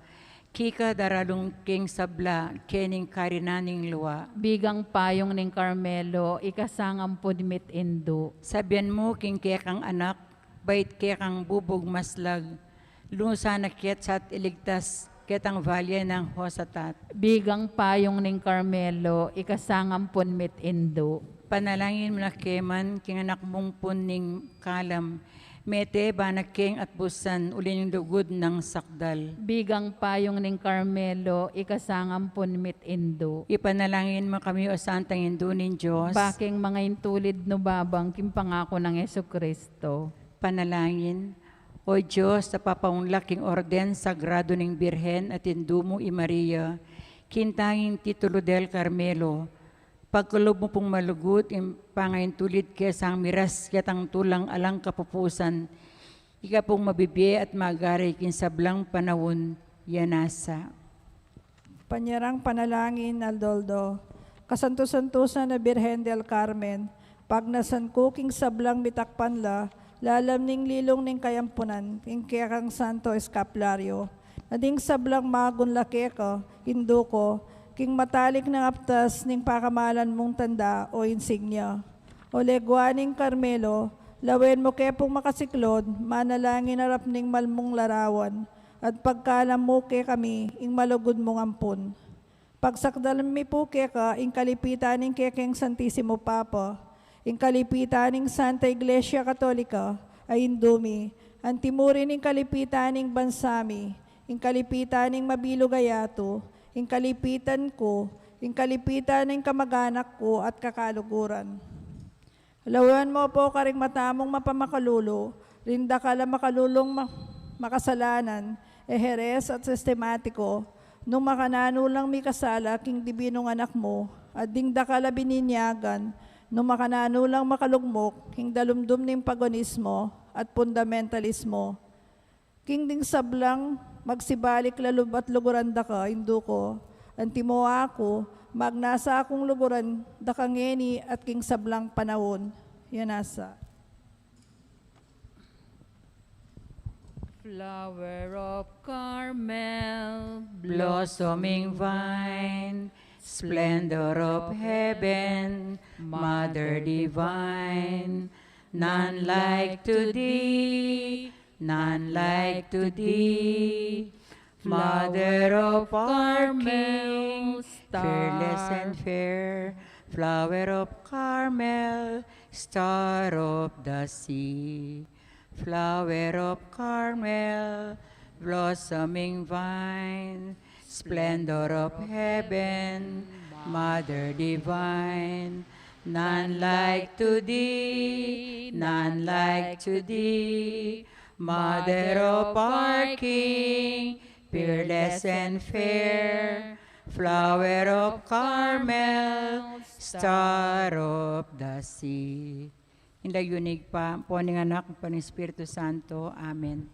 kika daralung keng sabla kening karinan ning lua. Bigang payung ning Carmelo, ika sang ampun mi't indu. Sabian mu king kekang anak, bait kekang bubug maslag, Lunusan na ke at iligtas ketang valye nang Hosatat. Bigang payung ning Carmelo, ika sang ampun mi't indu. Panalangin mu na ke man king anak mung pun ning kalam, mete ba na keng atbusan uli ning lugud nang sakdal. Bigang payung ning Carmelo, ika sang ampun mi't indu. Ipanalangin mu kami, o Santang Indu ning Dios. Ba keng mangaintulid nu babang king pangaku nang Jesucristo. Panalangin. O Dios, a papaunlak king orden sagrado ning Birhen at Indu mu i Maria, king tanging titulu del Carmelo, pagkalub mu pung malugud ing pangaintulid ke sang miras ketang tulang alang kapupusan, ika pung mabibie at magari king sablang panaun, ya nasa. Panyarang panalangin, aldo-aldo. Kasantu-santusan a Birhen del Carmen, pagnasan ku king sablang mitakpan la, lalam ning lilung ning kayampunan, ing kekang santo eskaplaryo, na ding sablang magunla keka, Indu ku, king matalik nang aptas ning pakamalan mung tanda o insignia. O legua ning Carmelo, lawen mu ke pung makasiklud, manalangin arap ning malmung larawan, at pagkalam mu kekami ing malugud mung ampun. Pagsakdalan mi pu keka ing kalipitan ning kekeng Santisimo Papa, ing kalipitan ning Santa Iglesia Katolika a Indu mi, anti mu rin ing kalipitan ning bansa mi, ing kalipitan ning mabilug a yatu, ing kalipitan ku, ing kalipitan ning kamaganak ku at kakaluguran. Lawen mu pu karing mata mung mapamakalulu, ring dakal a makalulung ma-, makasalanan, e heres at sistematiko, nung makananu lang mikasala king dibinung anak mu, at ding dakal a bininyagan, nung makananu lang makalugmuk king dalumdum ning paganismo at fundamentalismo. King ding sablang magsibalik la lub at luguran da ka, Indu ku, antimo aku, magnasa kung luguran da ka ngeni at king sablang panaun. Ya nasa. Flower of Carmel, blossoming vine, splendor of heaven, Mother divine, none like to thee, none like to thee. Mother of Carmel, fearless and fair, flower of Carmel, star of the sea. Flower of Carmel, blossoming vine, splendor of heaven, Mother divine, none like to thee, none like to thee. Mother of our King, fearless and fair, flower of Carmel, star of the sea. Ing lagyu ning Ibpa, ampo ning Anak, ampo ning Espiritu Santo. Amen.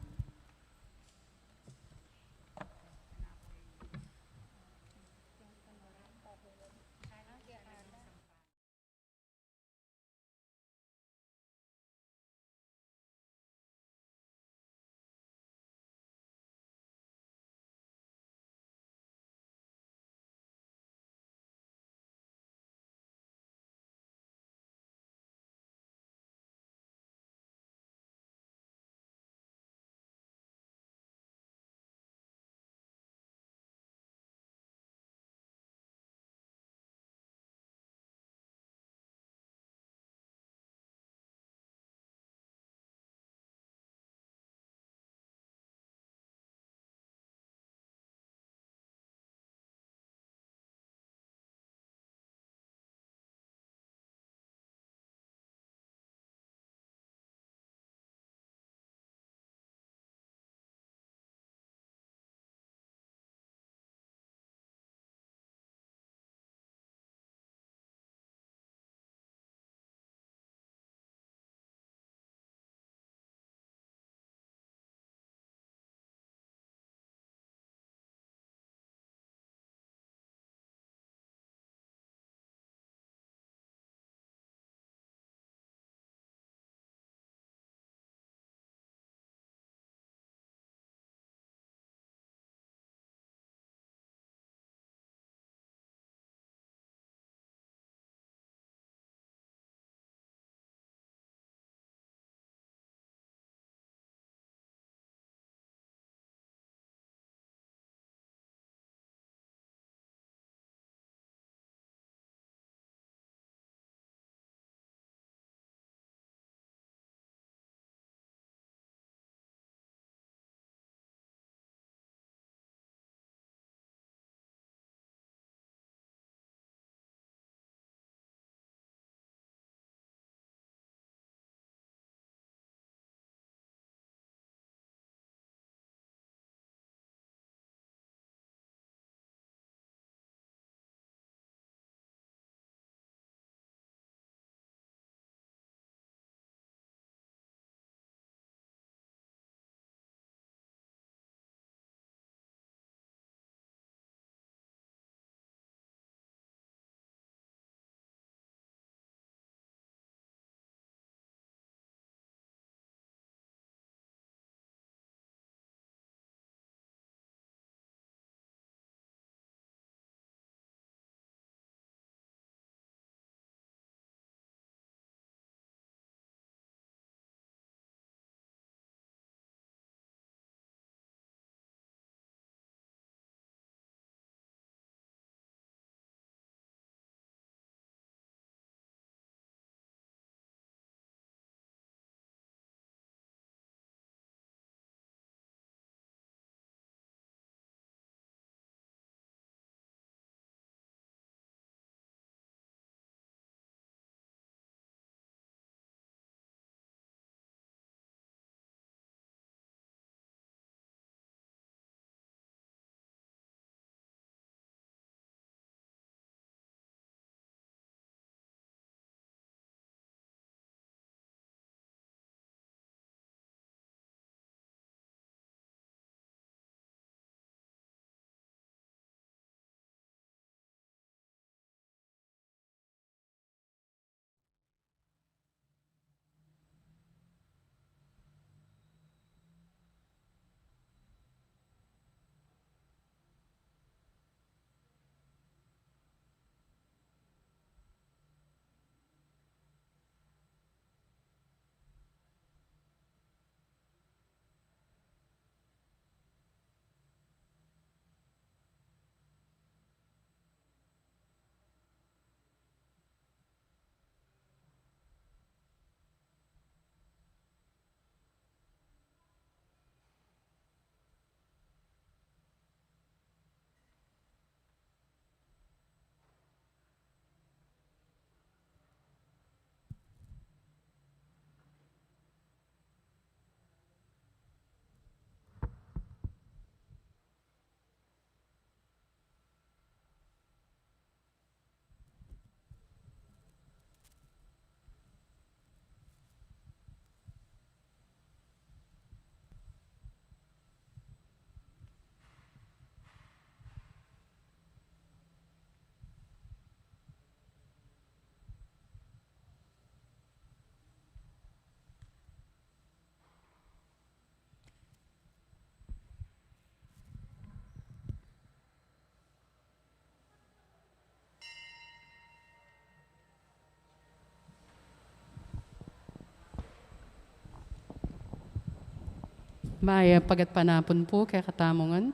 Mayap a gatpanapun pu kekatamu ngan.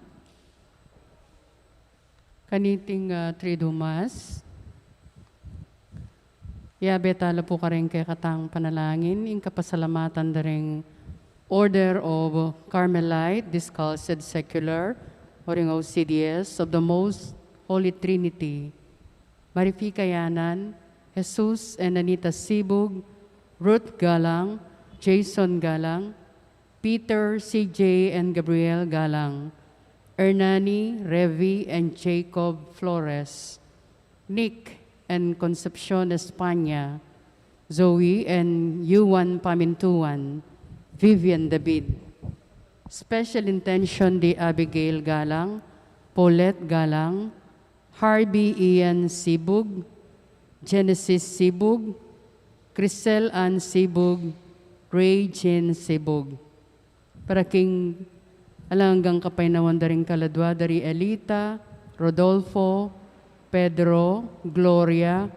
Kaniting, ah, Triduum Mass, yabe tala pu karing kekatang panalangin ing kapasalamatan da ring Order of Carmelite Descalced Secular, o ring O C D S, of the Most Holy Trinity. Marifi Kayanan, Jesus and Anita Sibug, Ruth Galang, Jason Galang, Peter, C J and Gabriel Galang, Hernani, Revi and Jacob Flores, Nick and Concepcion Espana, Zoe and Yuan Pamintuan, Vivian David. Special intention di Abigail Galang, Paulette Galang, Harvey Ian Sibug, Genesis Sibug, Crisel Ann Sibug, Ray Jean Sibug. Para king alang anggang kapaynawan da ring kaladua da ri Elita, Rodolfo, Pedro, Gloria,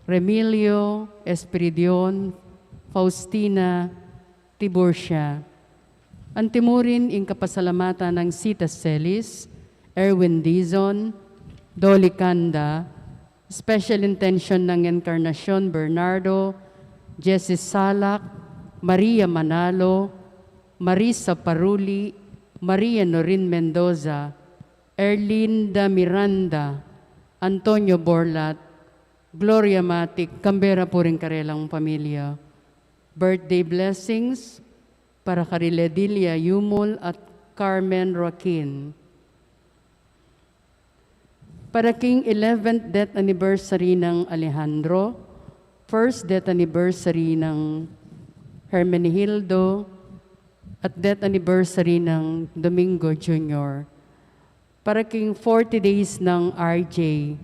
Remilio, Espiridion, Faustina, Tiburcia. Antimurin ing kapasalamatan nang Sita Celis, Erwin Dizon, Dolly Canda, special intention nang Encarnacion Bernardo, Jessie Salak, Maria Manalo, Marisa Paruli, Maria Norin Mendoza, Erlinda Miranda, Antonio Borlat, Gloria Matic, kambe ra pu ring karelang pamilya. Birthday blessings para kari Ledilia Yumul at Carmen Joaquin. Para king eleventh death anniversary nang Alejandro, first death anniversary nang Hermenegildo, at death anniversary nang Domingo Junior. Para king forty days nang R J.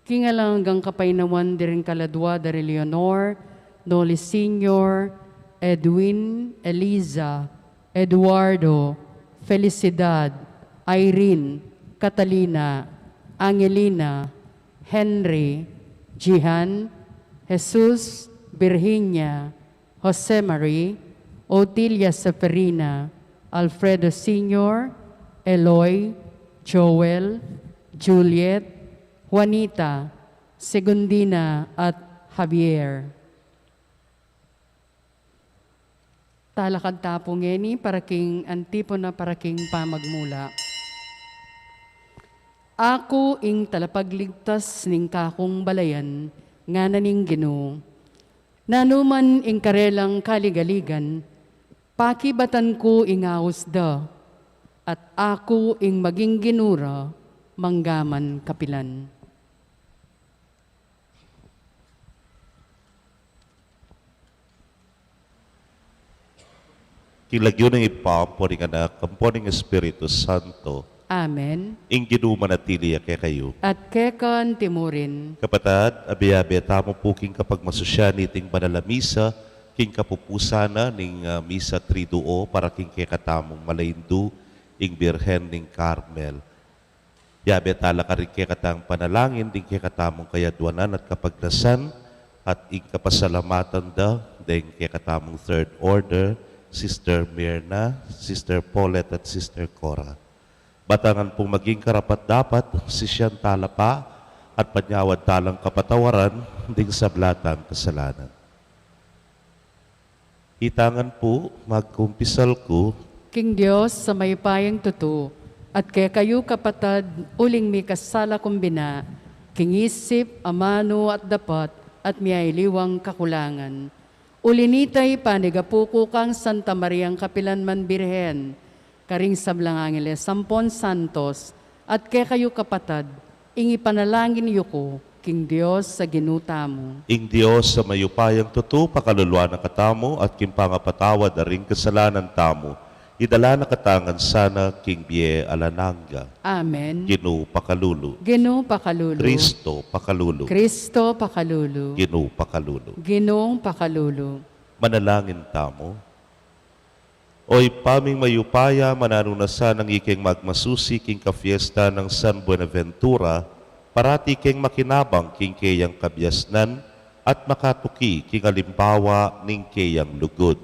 King alang anggang kapaynawan da ring kaladua da ri Leonor, Noli Senior, Edwin, Eliza, Eduardo, Felicidad, Irene, Catalina, Angelina, Henry, Jihan, Jesus, Virginia, Jose Marie, Otilia Seferina, Alfredo Senior, Eloy, Joel, Juliet, Juanita, Segundina, at Javier. Talakad ta pu ngeni para king antipona para king pamagmula. Aku ing talapagligtas ning kakung balayan, ngana ning Ginu. Nanu man ing karelang kaligaligan, pakibatan ku ing aus da, at aku ing maging Ginu ra manggaman kapilan. King lagyu ning Ibpa, ampo ning Anak, ampo ning Espiritu Santo. Amen. Ing Ginu manatili ya kekayu. At keka antimurin. Kapatad, abe-abe tamu pu king kapagmasusyan niting banal a misa, king kapupusan na ning, ah, misa Triduo para king kekatamung malaindu, ing Birhen ning Carmel. Yabe tala karing kekatang panalangin ding kekatamung kayadwanan at kapagnasan, at ing kapasalamatan da ding kekatamung Third Order, Sister Mirna, Sister Paulette, at Sister Cora. Batangan pung maging karapat-dapat, sisian tala pa, at panyawad talang kapatawaran ding sabla tang kasalanan. Itangan pu, magkumpisal ku. King Dios a mayupayang tutu, at kekayu kapatad, uling mikasala kung bina, king isip, amanu, at dapat, at miyaliwang kakulangan. Uli nita, ipanigapu ku kang Santa Mariang kapilan man Birhen, karing sablang angeles ampon santos, at kekayu kapatad, ing ipanalangin yu ku king Dios a Ginu tamu. Ing Dios a mayupayang tutu pakaluluan na katamu, at king pangapatawad da ring kasalanan tamu, idala na katamu ngan sana king bie alang angga. Amen. Ginu pakalulu. Ginu pakalulu. Kristo pakalulu. Kristo pakalulu. Ginu pakalulu. Ginu pakalulu. Manalangin tamu. O Ibpa ming mayupaya, mananu na sanang ikeng magmasusi king kafiesta nang San Buenaventura, parati keng makinabang king keyang kabiasnan at makatuki king alimbawa ning keyang lugud.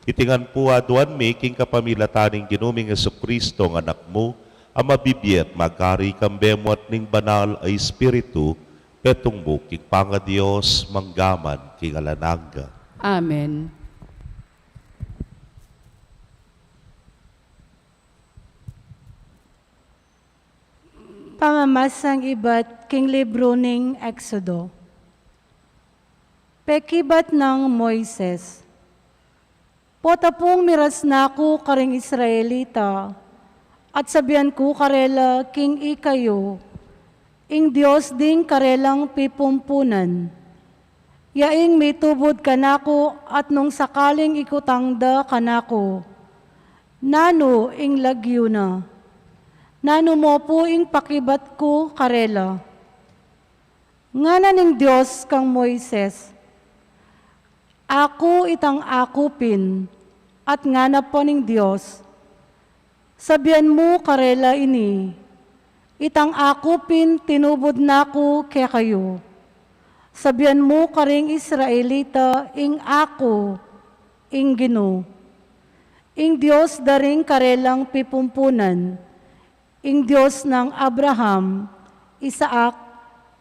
Iti ngan pu aduan mi king kapamilatan ning Ginu ming Jesucristo a Anak mu, a mabibie at magari kambe mu at ning Banal a Espiritu, petumbu king pangaDios, mangga man king alang angga. Amen. Pamamasang ibat king libru ning Exodo. Pekibat nang Moises. Potapung miras na ku karing Israelita, at sabian ku karela king ikayu, ing Dios ding karelang pipumpunan, ya ing mitubud kanaku, at nung sakaling ikutang da kanaku, nanu ing lagyu na? Nanu mo pu ing pakibat ku karela? Ngana ning Dios kang Moises, Aku itang aku pin. At ngana pa ning Dios, Sabian mu karela ini, Itang aku pin tinubud na ku kekayu. Sabian mu karing Israelita ing aku, ing Ginu, ing Dios da ring karelang pipumpunan, ing Dios nang Abraham, Isaac,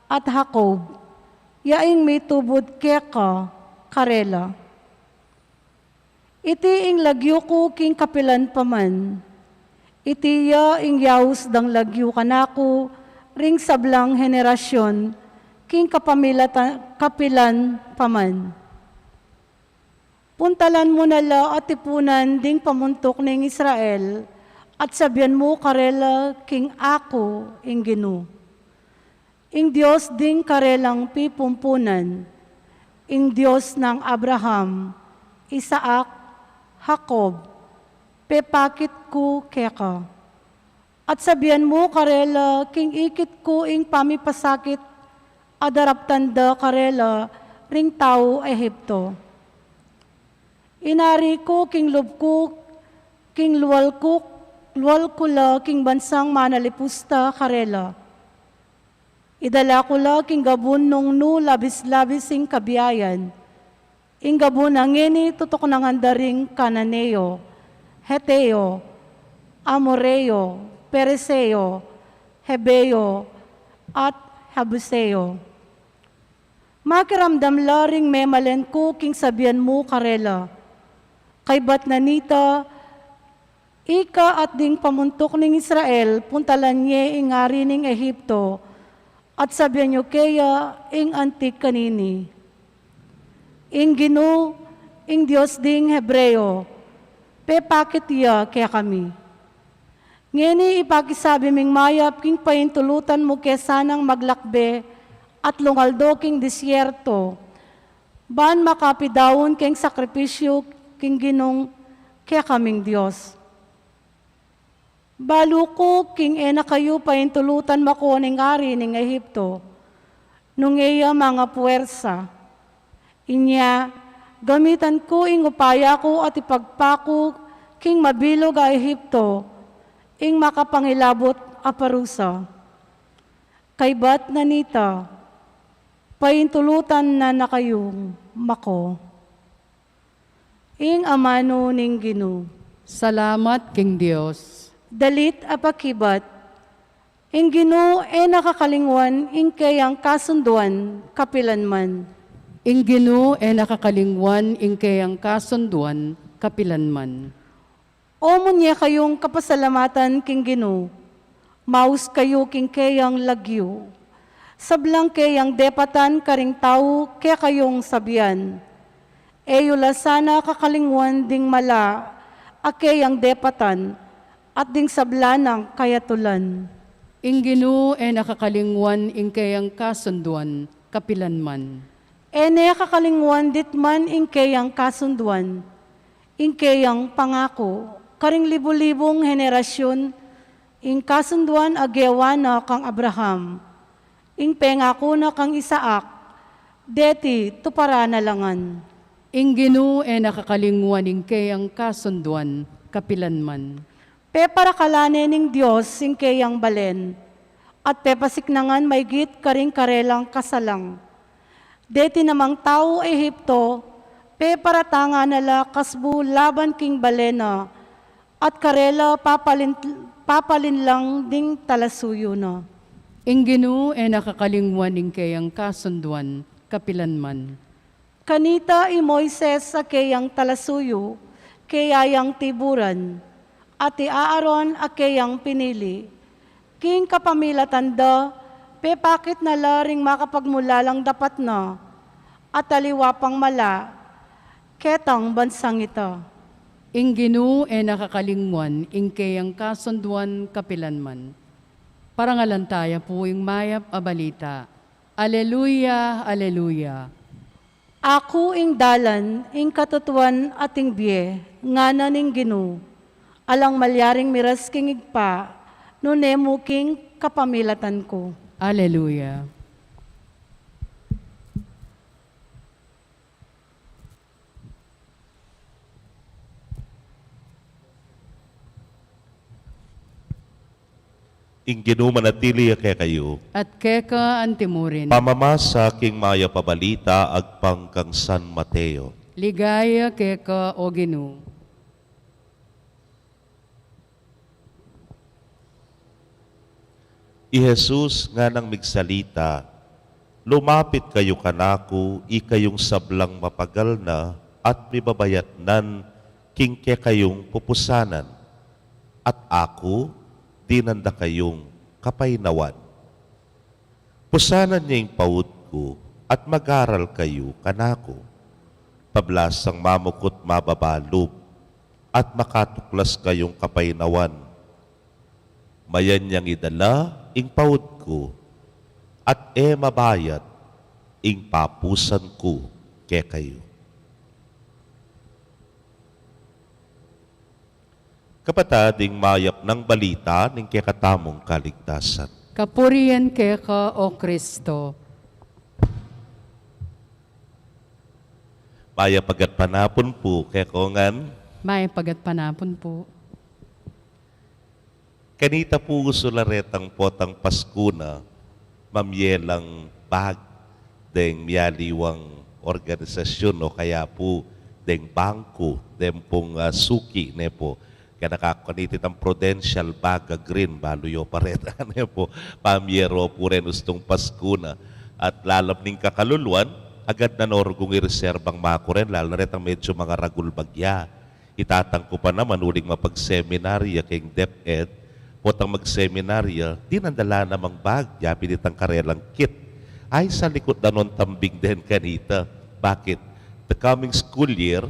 at Jacob, ya ing mitubud keka karela. Iti ing lagyu ku king kapilan pa man. Iti ya ing yaus dang lagyu kanaku ring sablang henerasyon king kapamilatan, kapilan pa man. Puntalan mu na la at tipunan ding pamuntuk ning Israel, at sabian mu karela king aku ing Ginu, ing Dios ding karelang pipumpunan, ing Dios nang Abraham, Isaac, Jacob, pepakit ku keka. At sabian mu karela king ikit ku ing pamipasakit a daraptan da karela ring tau Egipto. Inari ku king lub ku, king lual ku, lual ku la king bansang manalipusta karela. Idala ku la king gabun nung nu labis-labis ing kabiayan, ing gabun a ngeni tutuknangan da ring Cananeo, Heteo, Amoreo, Pereseo, Hebeo, at Jebuseo. Makiramdam la ring memalen ku king sabian mu karela. Kaybat na nita, ika at ding pamuntuk ning Israel, puntalan ye ing ari ning Egipto, at sabian yu keya ing anti kanini, Ing Ginu, ing Dios ding Hebreo, pepakit ya kekami. Ngeni ipakisabi ming mayap king paintulutan mu ke sanang maglakbe at lungaldo king disyerto, ban makapidaun keng sakripisyu king Ginung kekaming Dios. Balu ku king e na kayu paintulutan mako ning ari ning Egipto, nung e ya mangapuersa. Inya, gamitan ku ing upaya ku at ipagpaku king mabilug a Egipto ing makapangilabut a parusa. Kaybat na nita, paintulutan na na kayung mako. Ing amanu ning Ginu. Salamat king Dios. Dalit a pakibat. Ing Ginu e na kakalingwan ing keyang kasunduan kapilanman. Ing Ginu e na kakalingwan ing keyang kasunduan kapilanman. O munye kayung kapasalamatan king Ginu, maus kayu king keyang lagyu. Sablang keyang depatan karing tau kekayung sabian. E yu la sana kakalingwan ding mala a keyang depatan at ding sabla nang kayatulan. Ing Ginu e na kakalingwan ing keyang kasunduan kapilanman. E ne kakalingwan ditman ing keyang kasunduan, ing keyang pangaku karing libu-libung henerasyun, ing kasunduan a gewa na kang Abraham, ing pengaku na kang Isaac, deti tuparan na la ngan. Ing Ginu e na kakalingwan ing keyang kasunduan kapilanman. Peparakalan ne ning Dios ing keyang balen, at pepasiknangan maygit karing karelang kasalang. Deti namang tau Egipto, Peparatangan na la kasbu laban king bale na, at karela papalin-, papalinlang ding talasuyu na. Ing Ginu e na kakalingwan ing keyang kasunduan kapilan man. Kanita i Moises a keyang talasuyu, keya yang tiburan, at i Aaron a keyang pinili. King kapamilatan da, pepakit na la ring makapagmulalang dapat na, at aliwa pang mala, ketang bansang ita. Ing Ginu e na kakalingwan ing keyang kasunduan kapilan man. Parangalan taya pu ing mayap a balita. Aleluya, aleluya. Aku ing dalan, ing katutuan, at ing bie, ngana ning Ginu. Alang malyaring miras king Ibpa, nune mu king kapamilatan ku. Aleluya. Ing Ginu manatili ya kekayu. At keka antimurin. Pamamasa king mayap a balita agpang kang San Mateo. Ligaya keka, O Ginu. I Jesus nganang migsalita, "Lumapit kayu kanaku, ikayung sablang mapagal na at mibabayatnan king kekayung pupusanan, at aku dinan da kayung kapaynawan. Pusanan ye ing paud ku at mag-aral kayu kanaku. Pablasang mamukut mababa lub at makatuklas kayung kapaynawan. Mayan yang idala ing paud ku, at e mabayat ing papusan ku kekayu." Kapatad, ing mayap nang balita ning kekatamung kaligtasan. Kapurian keka, O Kristo. Mayap a gatpanapun pu kekongan. Mayap a gatpanapun pu. Kanita pu usu la retang potang Pasku na, mamye lang bag deng miyaliwang organisasyun o kaya pu deng bangku, deng pung, ah, suki, ne pu. Kaya nakakaniti tang Prudential bag a green, balu yo pa reta, ne pu. Pamye ro pu ren ustung Pasku na. At lalam ning kakaluluan, agad na norung i reserbang makuren, lalu na retang medyu mangaragul bagya. I tatang ku pa naman, uling mapagseminarya keng DepEd, potang magseminarya, dinan da la namang bag, yapin itang karelang kit. Ay, sa likut da nung tambing den kanita. Bakit? The coming school year,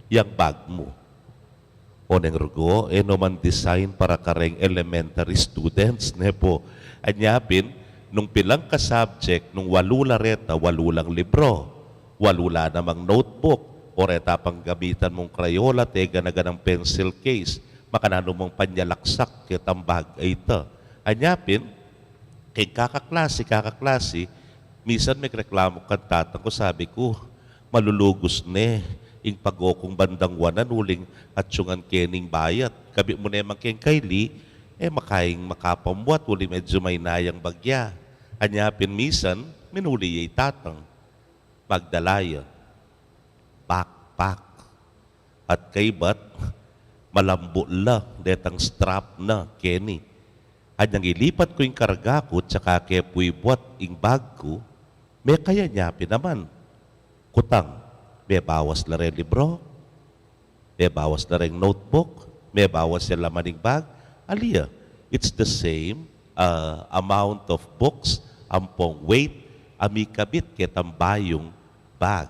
yang bag mu. O neng rugo, e no man design para kareng elementary students, ne pu. Anya pin, nung pilang ka subject, nung walu la reta, walu lang libro. Walu la namang notebook, o reta pang gamitan mung Crayola, te gana-ganang pencil case, makananu mang panyalaksak ketang bag a ita. Anya pin, keng kakaklasi, kakaklasi, misan mekreklamu kang tatang ku, sabi ku, "Malulugus ne ing pago kung bandang wanan, uling atyungan ke ning bayat. Kabit mu ne man keng kaili, e makaing makapamuat, uling medyu maina yang bagya." Anya pin misan, minuli ya i tatang. Magdala ya backpack. At kaybat, malambu la detang strap na keni. Anyang ilipat ku ing karga ku, tsaka ke pu ibuat ing bag ku, mekaya nya pin naman. Kutang, mebawas la reng libro, mebawas la reng notebook, mebawas ya laman ning bag. Ali ya, it's the same, uh, amount of books ampong weight a mikabit ketang bayung bag.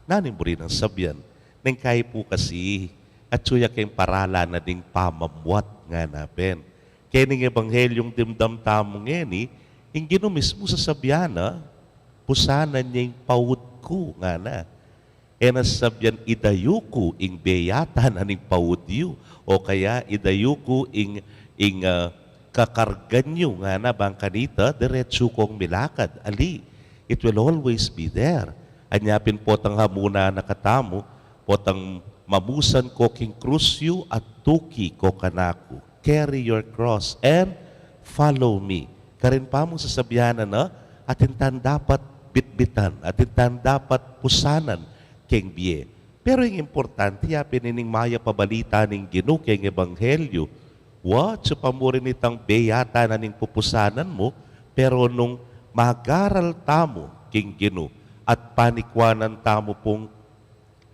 Nanu ing buri nang sabian? Neng kayi pu kasi, atyu ya keng paralan na ding pamamuat, ngana pin. Kening ebanghelyung dimdam tamu ngeni, ing Ginu mismu sasabian na, "Pusanan ye ing paud ku," ngana. E na sabian, "Idayu ku ing bie yata na ning paud yu," o kaya, "Idayu ku ing, ing, ah, kakargan yu," ngana, bang kanita, diretsu kong milakad. Ali, it will always be there. Anya pin potang hamuna na katamu, potang mamusan ko king krus yu at tuki ko kanaku. Carry your cross and follow me. Karin pa mung sasabian na, atin tang dapat bitbitan, atin tang dapat pusanan keng bie. Pero ing importante, ya pin ining mayap a balita ning Ginu keng ebanghelyu, wa, atsu pa mu rin itang bie yata na ning pupusanan mu, pero nung mag-aral tamu king Ginu at panikuanan tamu pung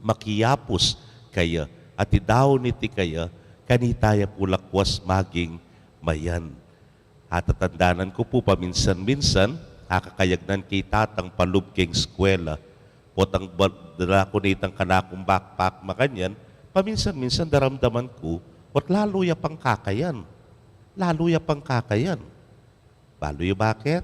makiyapus kaya at idaun iti kaya, kanita ya pu lakwas maging mayan. Atatandanan ku pu, paminsan-minsan, akakayagnan ke i tatang palub keng eskwela. Potang ba-, dala ku na itang kanakung backpack makanyan, paminsan-minsan daramdaman ku, ot lalu ya pang kakayan. Lalu ya pang kakayan. Balu yu baket?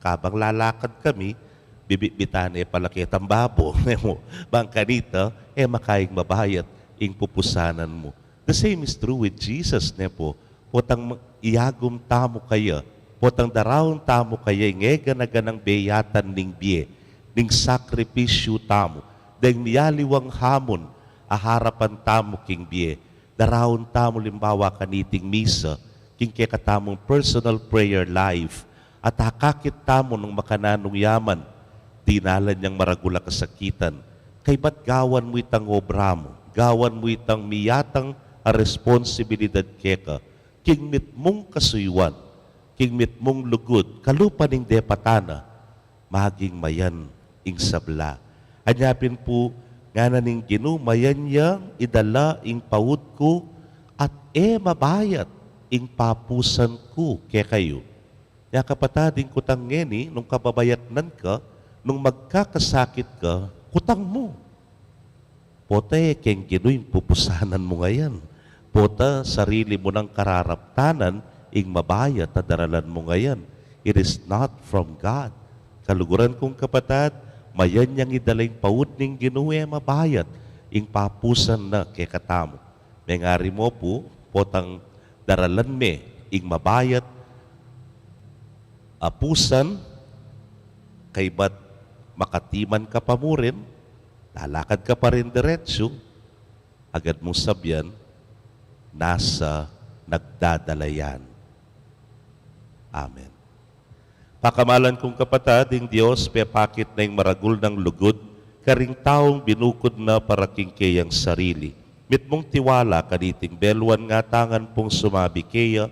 Kabang lalakad kami, bibitbitan ne pala ketang babo, ne mu. Bang kanita, e makaing mabayat ing pupusanan mu. The same is true with Jesus, ne pu. Potang ma-, iyagum tamu kaya, potang daraun tamu kaya ing egana-ganang bie yatan ning bie, ning sakripisyu tamu, deng miyaliwang hamun a harapan tamu king bie, daraun tamu limbawa kaniting misa, king kekatamung personal prayer life, at akakit tamu nung makananung yaman, dinalan yang maragul a kasakitan, kaybat gawan mu itang obra mu, gawan mu itang miyatang a responsibilidad keka, king mitmung kasuyuan, king mitmung lugud, kalupa ning depatan na, maging mayan ing sabla. Anya pin pu, ngana ning Ginu, mayan yang idala ing paut ku, at e mabayat ing papusan ku kekayu. Ya kapatad, ing kutang ngeni, nung kababayatnan ka, nung magkakasakit ka, kutang mu. Pota e keng Ginu ing pupusanan mu ngayan. Pota sarili mu nang kararaptanan ing mabayat a daralan mu ngayan. It is not from God. Kaluguran kung kapatad, mayan yang idala ing paut ning Ginu, e mabayat ing papusan na kekatamu. Mengari mo pu, potang daralan me ing mabayat a pusan, kaybat makatiman ka pa mu rin, lalakad ka pa rin diretsu, agad mung sabyan, nasa nagdadala yan. Amen. Pakamalan kung kapatad, ing Dios pepakit na ing maragul nang lugud karing taung binukud na para king keyang sarili. Mitmung tiwala kaniting beluan, ngatangan pung sumabi keya,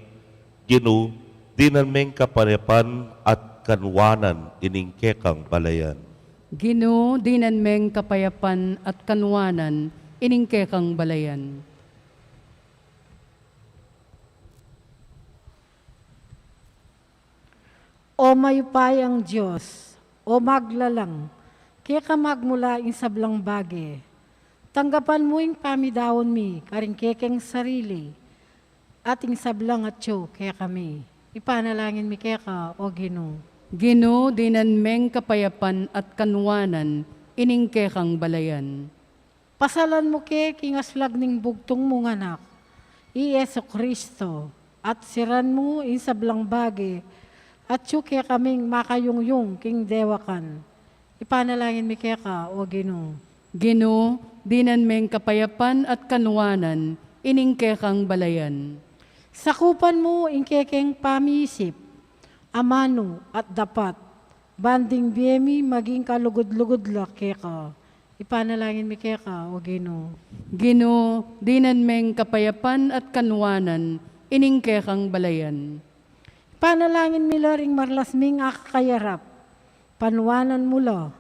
Ginu, dinan meng kapayapan at kanwanan ining kekang balayan. Ginu, dinan meng kapayapan at kanwanan ining kekang balayan. O mayupayang Dios, o maglalang, keka magmula ing sablang bage. Tanggapan mu ing pamidaun mi karing kekeng sarili, at ing sablang atyu kekami. Ipanalangin mi keka, o Ginu. Ginu, dinan meng kapayapan at kanwanan ining kekang balayan. Pasalan mu ke king aslag ning bugtung mung Anak, i Jesucristo, at siran mu ing sablang bage, atyu kekaming makayungyung king dewakan. Ipanalangin mi keka, o Ginu. Ginu, dinan meng kapayapan at kanwanan ining kekang balayan. Sakupan mu ing kekeng pamiisip, amanu at dapat, ban ding bie mi maging kalugud-lugud la keka. Ipanalangin mi keka, o Ginu. Ginu, dinan meng kapayapan at kanwanan ining kekang balayan. Ipanalangin mi la ring marlas ming akakayarap, panwanan mu la,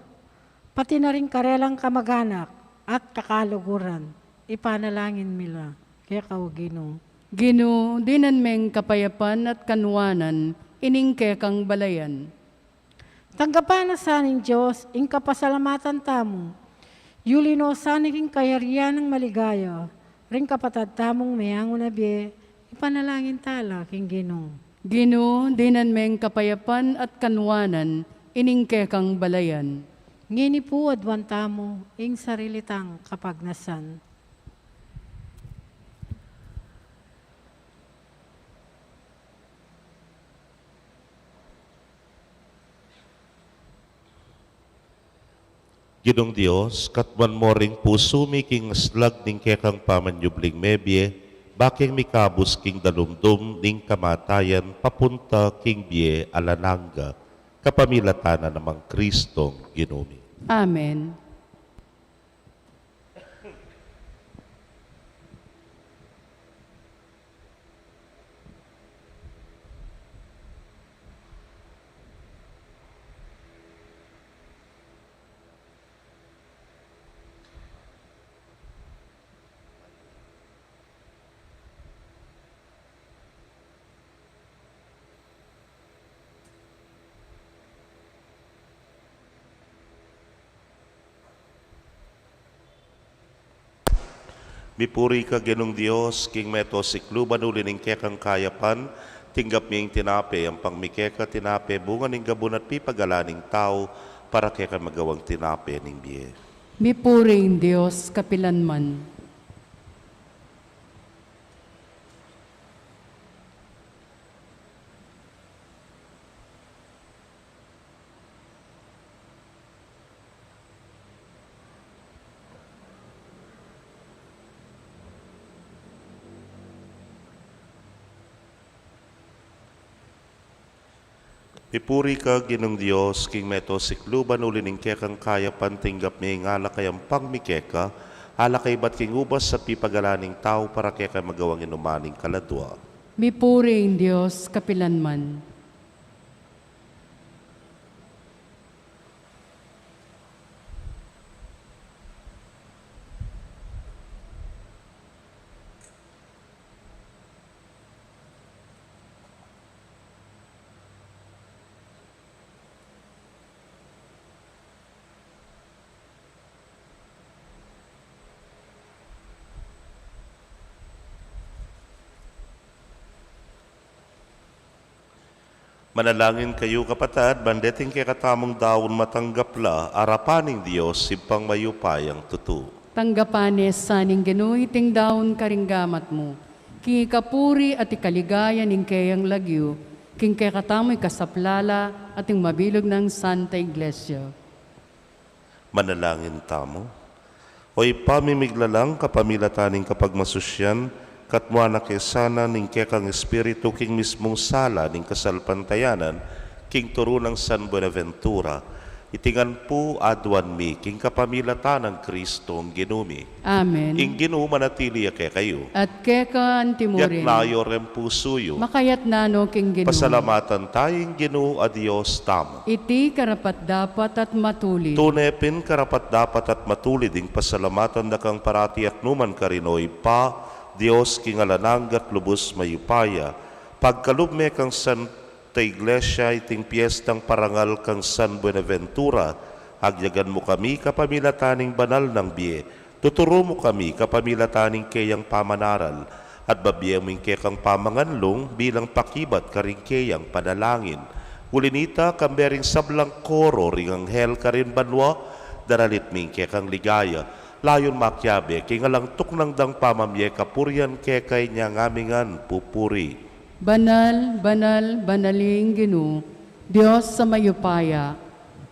pati na ring karelang kamaganak at kakaluguran. Ipanalangin mi la keka, o Ginu. Ginu, dinan meng kapayapan at kanwanan ining kekang balayan. Tanggapan na sa ning Dios ing kapasalamatan tamu. Yuli no sa ning kayarian nang maligaya ring kapatad tamung meangu na bie, ipanalangin tala king Ginu. Ginu, dinan meng kapayapan at kanwanan ining kekang balayan. Ngeni pu aduan tamu ing sarili tang kapagnasan. Ginung Dios, katmuan mo ring pusu mi king aslag ning kekang pamanyubling mebie, bakeng mikabus king dalumdum ning kamatayan papunta king bie alang angga, kapamilatan na nang Kristong Ginu mi. Amen. Mipuri ka, Ginung Dios, king meto sikluban, uli ning kekang kayapan tinggap mi ing tinape, ampang mi keka tinape, bunga ning gabun at pipagalan ning tau, para keka magawang tinape ning bie. Mipuri ing Dios kapilan man. Mipuri ka, Ginung Dios, king meto sikluban, uli ning kekang kayapan tinggap mi ing alak a ampang mi keka, alak a ibat king ubas at pipagalan ning tau, para keka magawang inuman ning kaladua. Mipuri ing Dios kapilan man. Manalangin kayu, kapatad, ban deting kekatamung daun matanggap la arapan ning Dios, Ibpang mayupayang tutu. Tanggapan ne sa ning Ginu iting daun karing gamat mu, king ikapuri at ikaligaya ning keyang lagyu, king kekatamung ikasaplala at ning mabilug nang Santa Iglesia. Manalangin tamu. O Ibpa ming miglalang, kapamilatan ning kapagmasusyan, katmuan na ke sana ning kekang Espiritu king mismung sala ning kasalpantayanan, king turu nang San Buenaventura, iti ngan pu aduan mi king kapamilatan nang Kristong Ginu mi. Amen. Ing Ginu manatili ya kekayu. At keka antimurin. Yatna yu reng pusu yu. Makayatna no king Ginu. Pasalamatan taya ing Ginu a Dios tamu. Iti karapat-dapat at matulid. Tune pin karapat-dapat at matulid ing pasalamatan da kang parati at numan karin, O Ibpa, Dios king alang angga at lubus mayupaya. Pagkalub me kang Santa Iglesia iting piestang parangal kang San Buenaventura, agyagan mu kami kapamilatan ning banal nang bie. Tuturu mu kami kapamilatan ning keyang pamanaral, at babie mu ing kekang pamanganlung bilang pakibat karing keyang panalangin. Uli nita, kambe ring sablang koro ring anghel karin banua, daralit mi ing kekang ligaya. Layun makiabe king alang tuknang dang pamamie kapurian keka, inya ngan mi ngan pupuri. Banal, banal, banal ing Ginu, Dios a mayupaya.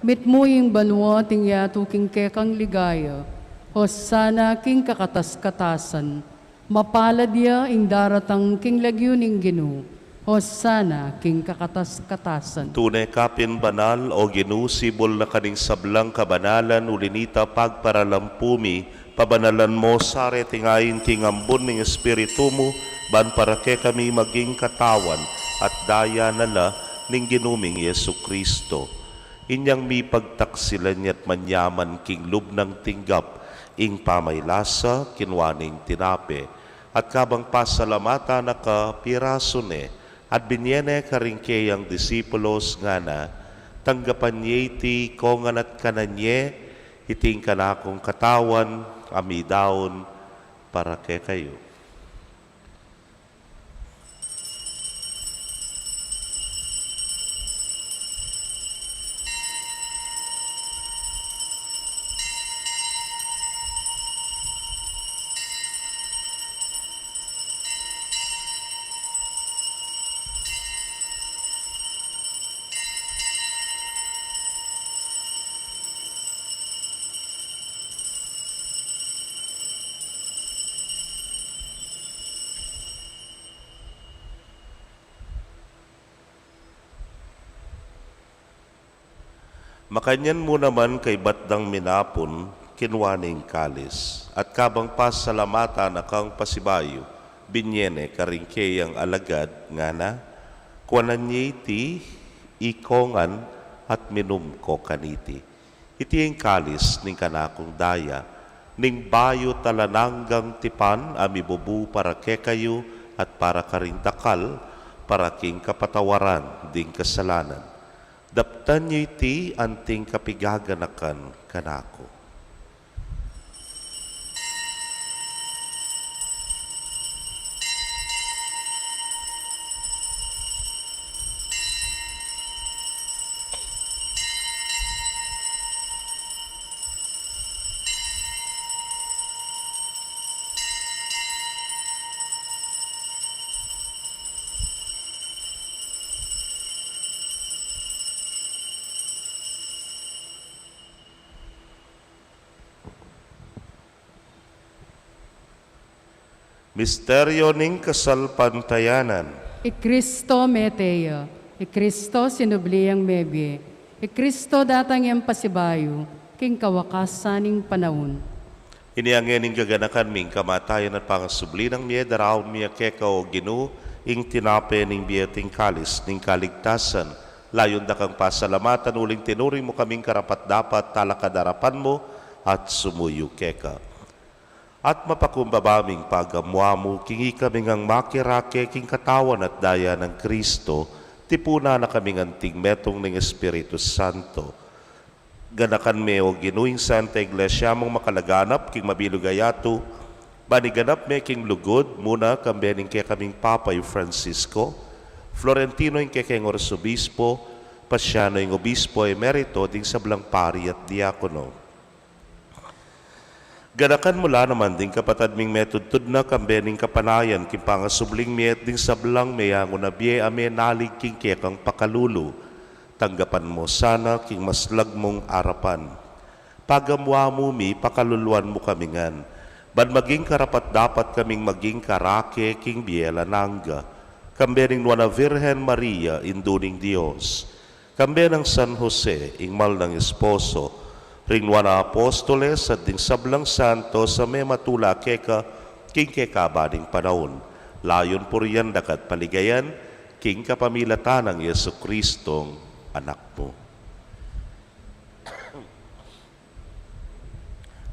Mitmu ing banua at ing yatu king kekang ligaya. Hosana king kakatas-katasan. Mapalad ya ing daratang king lagyu ning Ginu. Hosana king kakatas-katasan. Tune ka pin banal, O Ginu, sibul na karing sablang kabanalan, uli nita pagparalampu mi, pabanalan mo sa reting ain king ambun ning Espiritu mu, ban para kekami maging katawan at daya na la ning Ginu ming Jesu-Cristo. Inyang mipagtaksilan ya't manyaman king lub nang tinggap ing pamaylasa, kinua ne ing tinape, at kabang pasalamatan na ka, pirasu ne, at binie ne karing keyang disipulos, ngana, tanggapan ye iti ikongan at kanan ye, iti ing kanakung katawan a midaun para kekayu. Makanyan mu naman kaybat dang minapun, kinua ne ing kalis, at kabang pasalamatan na kang pasibayu, binie ne karing keyang alagad, ngana, kuanan ye iti ikongan at minum ko kaniti. Iti ing kalis ning kanakung daya, ning bayu at alang anggang tipan a mibubu para kekayu at para karing dakal, para king kapatawaran ding kasalanan. Daptan yu iti anting kapigaganakan kanaku. Misteryo ning kasalpantayanan. I Kristo mete ya, i Kristo sinubli yang mebie, i Kristo datang yang pasibayu, king kawakasan ning panaun. Inya ngeni king gaganakan mi ing kamatayan at pangasubli nang mie, daraun mi keka, o Ginu, ing tinape ning bie at ing kalis ning kaligtasan. Layun da kang pasalamatan uling tinuring mu kaming karapat-dapat talakad king arapan mu at sumuyu keka. At mapakumbaba ming pagamuan mu king ikami ngang makirake king katawan at daya nang Kristo, tipunan na kaming anting metung ning Espiritu Santo. Ganakan me, o Ginu, ing Santa Iglesia mung makalaganap king mabilug a yatu, ban iganap me king lugud, muna kambe ning kekaming Papa i Francisco, Florentino ing kekeng Arsobispo, Pasiano ing Obispo Emerito, ding sablang pari at diakono. Ganakan mu la naman ding kapatad ming metudtud na kambe ning kapanayan king pangasubling mie at ding sablang meyangu na bie a menalig king kekang pakalulu. Tanggapan mu sana king maslag mung arapan. Pagamuan mu mi, pakaluluan mu kami ngan, ban maging karapat-dapat kaming maging karake king bie alang angga, kambe ning Nuan a Virgen Maria, Indu ning Dios, kambe nang San Jose, ing mal nang esposo, ring nuan a apostoles, at ding sablang santos a mematula keka king kekaban ning panaun, layun purian da ka at paligayan, king kapamilatan nang Jesucristong Anak mu.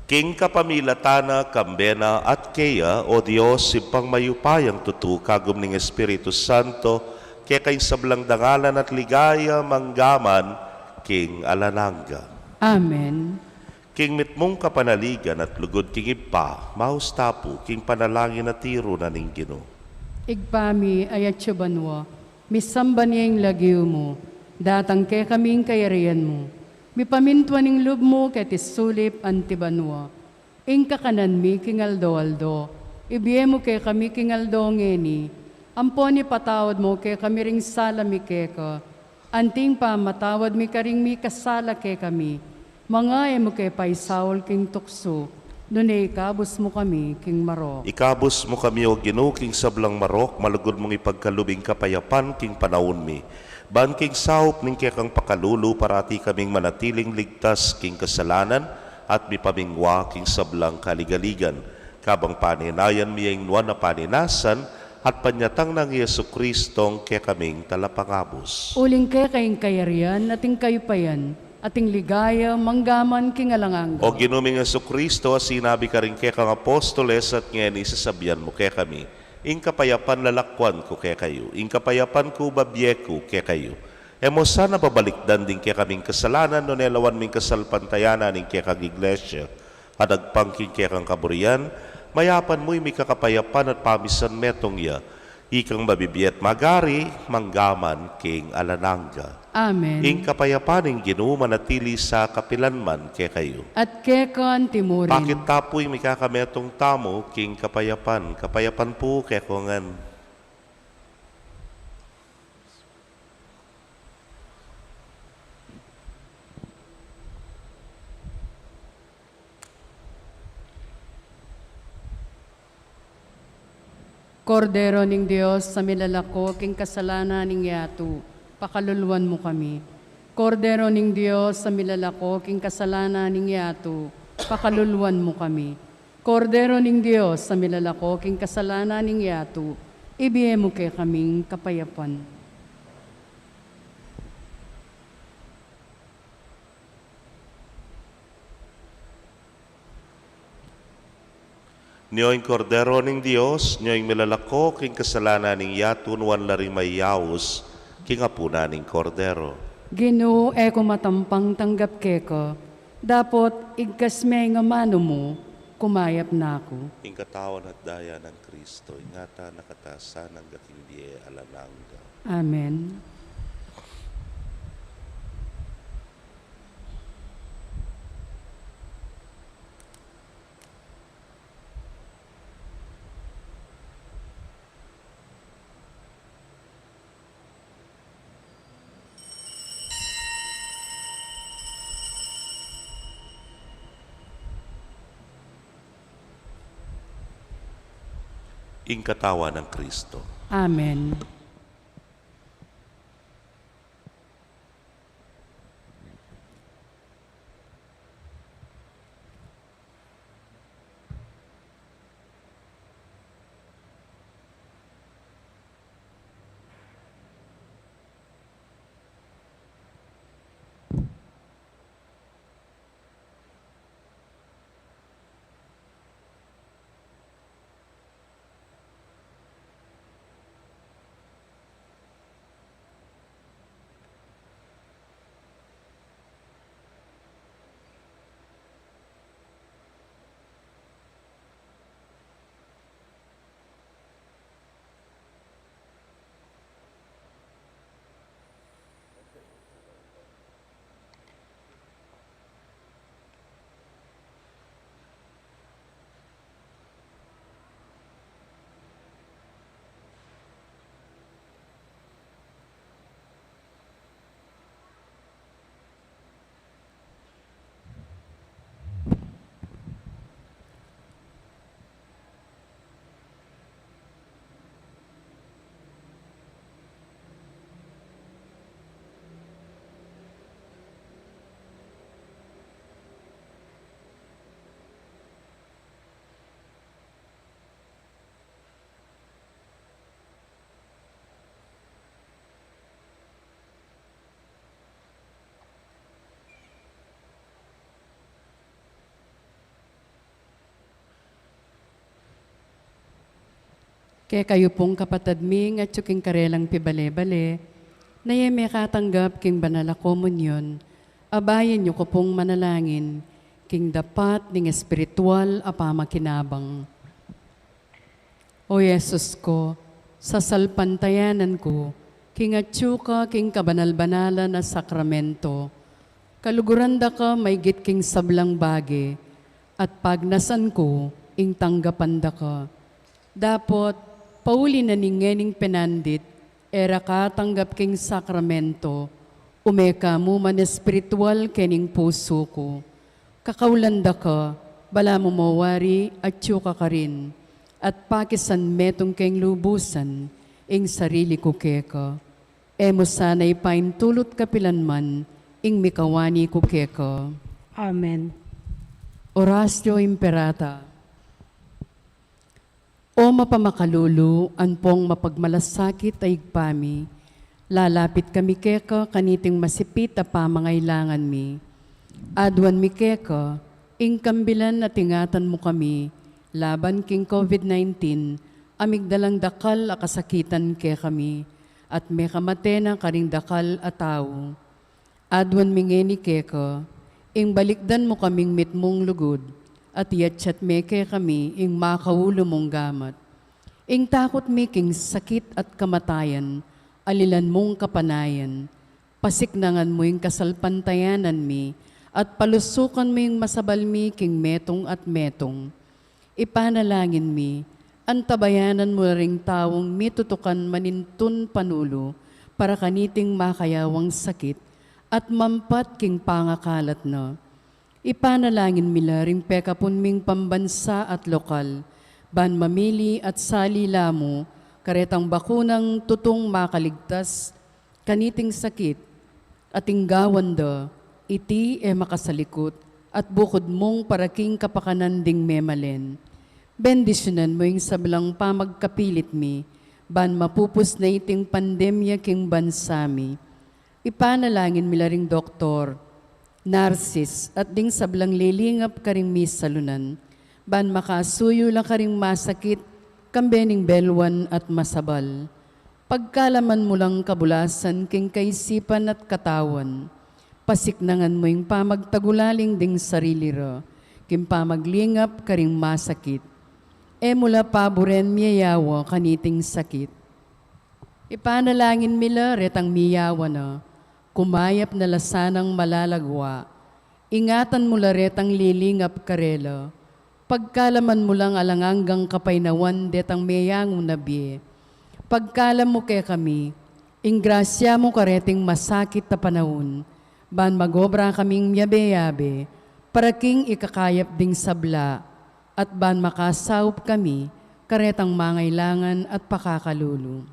King kapamilatan na, kambe na, at keya, o Dios, Ibpang mayupayang tutu, kagum ning Espiritu Santo, keka ing sablang dangalan at ligaya, mangga man king alang angga. Amen. King mitmung kapanaligan at lugud king Ibpa, maus ta pu king panalangin a tiru na ning Ginu. Ibpa mi, atsu ka banua, misamban ya ing lagyu mu, datang kekami ing kayarian mu, mipamintuan ing lub mu keti sulip anti banua. Ing kakanan mi king aldo-aldo, ibie mu kekami king aldo ngeni, ampon ipatawad mu kekami ring sala mi keka, anti ing pamamatawad mi karing mikasala kekami, manga e mu ke paisaul king tuksu, nune ikabus mu kami king marok. Ikabus mu kami, o Ginu, king sablang marok, malugud mung ipagkalub ing kapayapan king panaun mi. Ban king saup ning kekang pakalulu, parati kaming manatiling ligtas king kasalanan at mipamingwa king sablang kaligaligan. Kabang panenayan mi ing nuan a paninasan at panyatang nang Jesucristong kekaming Talapangabus. Uling keka ing kayarian at ing kayupayan, at ing ligaya, mangga man king alang angga. O Ginu ming Jesucristo, a sinabi karing kekang apostoles, at ngeni sasabian mu kekami, ing kapayapan lalakwan ku kekayu, ing kapayapan ku babie ku kekayu. E mu sana babalikdan ding kekaming kasalanan, nune lawan ming kasalpantayanan ing kekang Iglesia, at agpang king kekang kaburian, mayapan mu ing mikakapayapan at pamisan metung ya, ikang mabibie at magari, mangga man king alang angga. Amen. Ing kapayapan ning Ginu manatili sa kapilan man kekayu. At keka anti murin. Pakit ta pu ing mikakametung tamu king kapayapan, kapayapan pu keko ngan. Kordero ning Dios, a milalako king kasalanan ning yatu, pakaluluan mu kami. Kordero ning Dios, a milalako king kasalanan ning yatu, pakaluluan mu kami. Kordero ning Dios, a milalako king kasalanan ning yatu, ibie mu kekaming kapayapan. Nyo ing Kordero ning Dios, nyo ing milalako king kasalanan ning yatu, nuan la ring mayayaus king apunan ning Kordero. Ginu, e ku matampang tanggap keka, dapot igkas me ing amanu mu, kumayap na ku. Ing katawan at daya nang Kristo, ingatan na ka ta sa nang gaking bie alang angga. Amen. Ing katawan nang Kristo. Amen. Kekayu pung kapatad mi, nung atyu king karelang pibale-bale, na e mekatanggap king banal a komunyon, abayan yu ku pung manalangin king dapat ning espiritual a pamakinabang. O Jesus ku, sasalpantayanan ku king atyu ka king kabanal-banalan a sakramento. Kaluguran da ka maigit king sablang bage, at pagnasan ku ing tanggapan da ka. Dapot, pauli na ning ngening penandit, e ra ka tanggap king sakramento, ume ka mu man espiritual kening pusu ku. Kakaulan da ka, balamu mo wari atyu ka karin, at pakisan metung keng lubusan ing sarili ku keka. E mu sana ipaintulut kapilan man ing mikawani ku keka. Amen. Oratio Imperata. O mapamakalulu ampong mapagmalasakit a Ibpa mi, lalapit kami keka kaniting masipit a pamangailangan mi. Aduan mi keka ing kambilan at ingatan mu kami laban king COVID nineteen a migdalang dakal a kasakitan kekami, at mekamate na karing dakal a tau. Aduan mi ngeni keka, ing balikdan mu kaming mitmung lugud, at iyatyat me kekami ing makaulu mung gamat. Ing takut mi king sakit at kamatayan, alilan mung kapanayan, pasiknangan mu ing kasalpantayanan mi, at palusukan mu ing masabal mi king metung at metung. Ipanalangin mi, antabayanan mu la ring taung mitutukan manintun panulu para kaniting makayawang sakit at mampat king pangakalat na. Ipanalangin mi la ring pekapun ming pambansa at lokal, ban mamili at sali la mu karetang bakunang tutung makaligtas kaniting sakit, at ing gawan da, iti e makasalikut, at bukud mung para king kapakanan ding memalen. Bendisyunan mu ing sablang pamagkapilit mi, ban mapupus na iting pandemya king bansa mi. Ipanalangin mi la ring doktor, narsis, at ding sablang lilingap karing misalunan, ban makasuyu la karing masakit, kambe ning belwan at masabal. Pagkalaman mu lang kabulasan king kaisipan at katawan, pasiknangan mu ing pamagtagulaling ding sarili ra, king pamaglingap karing masakit. E mu la paburen miyayawa kaniting sakit. Ipanalangin mi la retang miyawa na, kumayap na la sanang malalagwa. Ingatan mu la retang lilingap karela. Pagkalaman mu lang alang anggang kapaynawan detang meyangu na bie. Pagkalam mu kekami, ing grasya mu kareting masakit a panaun, ban magobra kaming miyabe-yabe, para king ikakayap ding sabla, at ban makasaup kami karetang mangailangan at pakakalulu.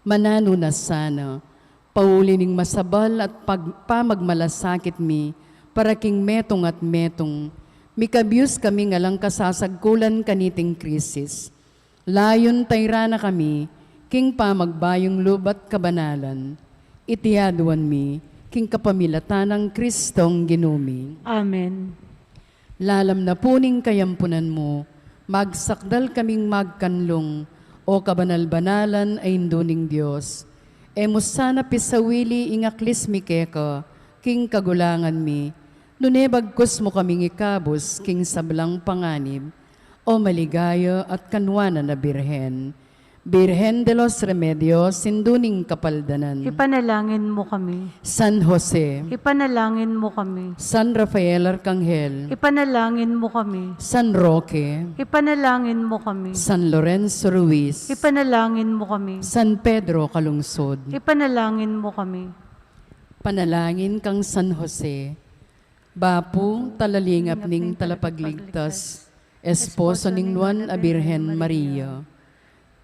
Mananu na sana, pauli ning masabal at pag-, pamagmalasakit mi, para king metung at metung, mikabius kami ngan lang kasasagkulan kaniting krisis. Layun tayra na kami, king pamagbayung lub at kabanalan. Iti aduan mi, king kapamilatan nang Kristong Ginu mi. Amen. Lalam na pu ning kayampunan mu, magsakdal kaming magkanlung, o kabanal-banalan a Indu ning Dios. E mu sana pisawili ing aklis mi keka, king kagulangan mi, nune bagkus mu kaming ikabus, king sablang panganib, o maligaya at kanuanan a Birhen. Birhen de los Remedios, Indu ning Kapaldanan. Ipanalangin mu kami. San Jose. Ipanalangin mu kami. San Rafael Arcangel. Ipanalangin mu kami. San Roque. Ipanalangin mu kami. San Lorenzo Ruiz. Ipanalangin mu kami. San Pedro Calungsod. Ipanalangin mu kami. Panalangin kang San Jose. Bapu, talalingap ning Talapagligtas, esposo ning Nuan a Birhen Maria.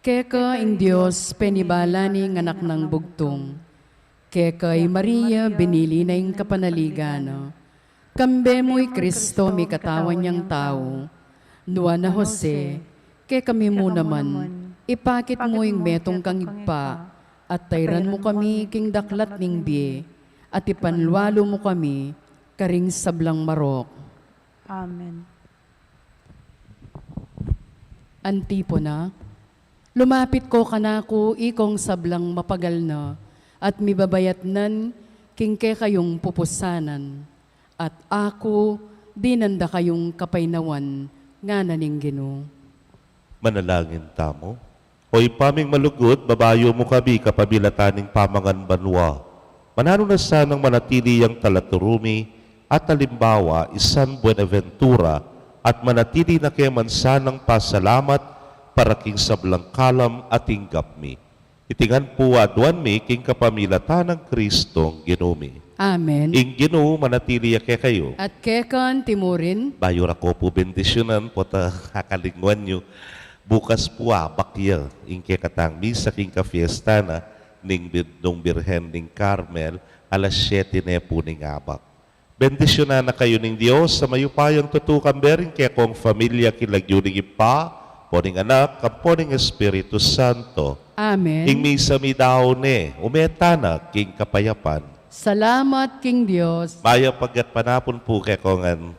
Keka ing Dios penibala ne ing Anak nang bugtung. Keka i Maria binili na ing kapanaligan na. Kambe mu i Kristo mikatawan yang tau. Nuan a Jose, kekami mu naman, ipakit mu ing metung kang ibpa, at tairan mu kami king daklat ning bie, at ipanlualu mu kami karing sablang marok. Amen. Antipona. Lumapit ko kanaku, ikong sablang mapagal na, at mibabayatnan king kekayung pupusanan, at aku dinan da kayung kapaynawan, ngana ning Ginu. Manalangin tamu. O Ibpa ming malugud, babayu mu kami kapamilatan ning pamangan banua. Mananu na sanang manatili yang talaturu mi at alimbawa i San Buenaventura, at manatili na ke man sanang pasalamat para king sablang kalam a tinggap mi. Iti ngan pu aduan mi king kapamilatan nang Kristong Ginu mi. Amen. Ing Ginu manatili ya kekayu. At keka antimurin. Bayu ra ko pu bendisyunan, pota akalingwan yu. Bukas pu abak ya ing kekatang misa king kafiesta na ning Bir-, nung Birhen ning Carmel, alas siyete ne pu ning abak. Bendisyunan na kayu ning Dios a mayupayang tutu, kambe ring kekong familia, king lagyu ning Ibpa, ampo ning Anak, ampo ning Espiritu Santo. Amen. Ing misa mi dau ne, ume tana king kapayapan. Salamat king Dios. Mayap a gatpanapun pu kekongan.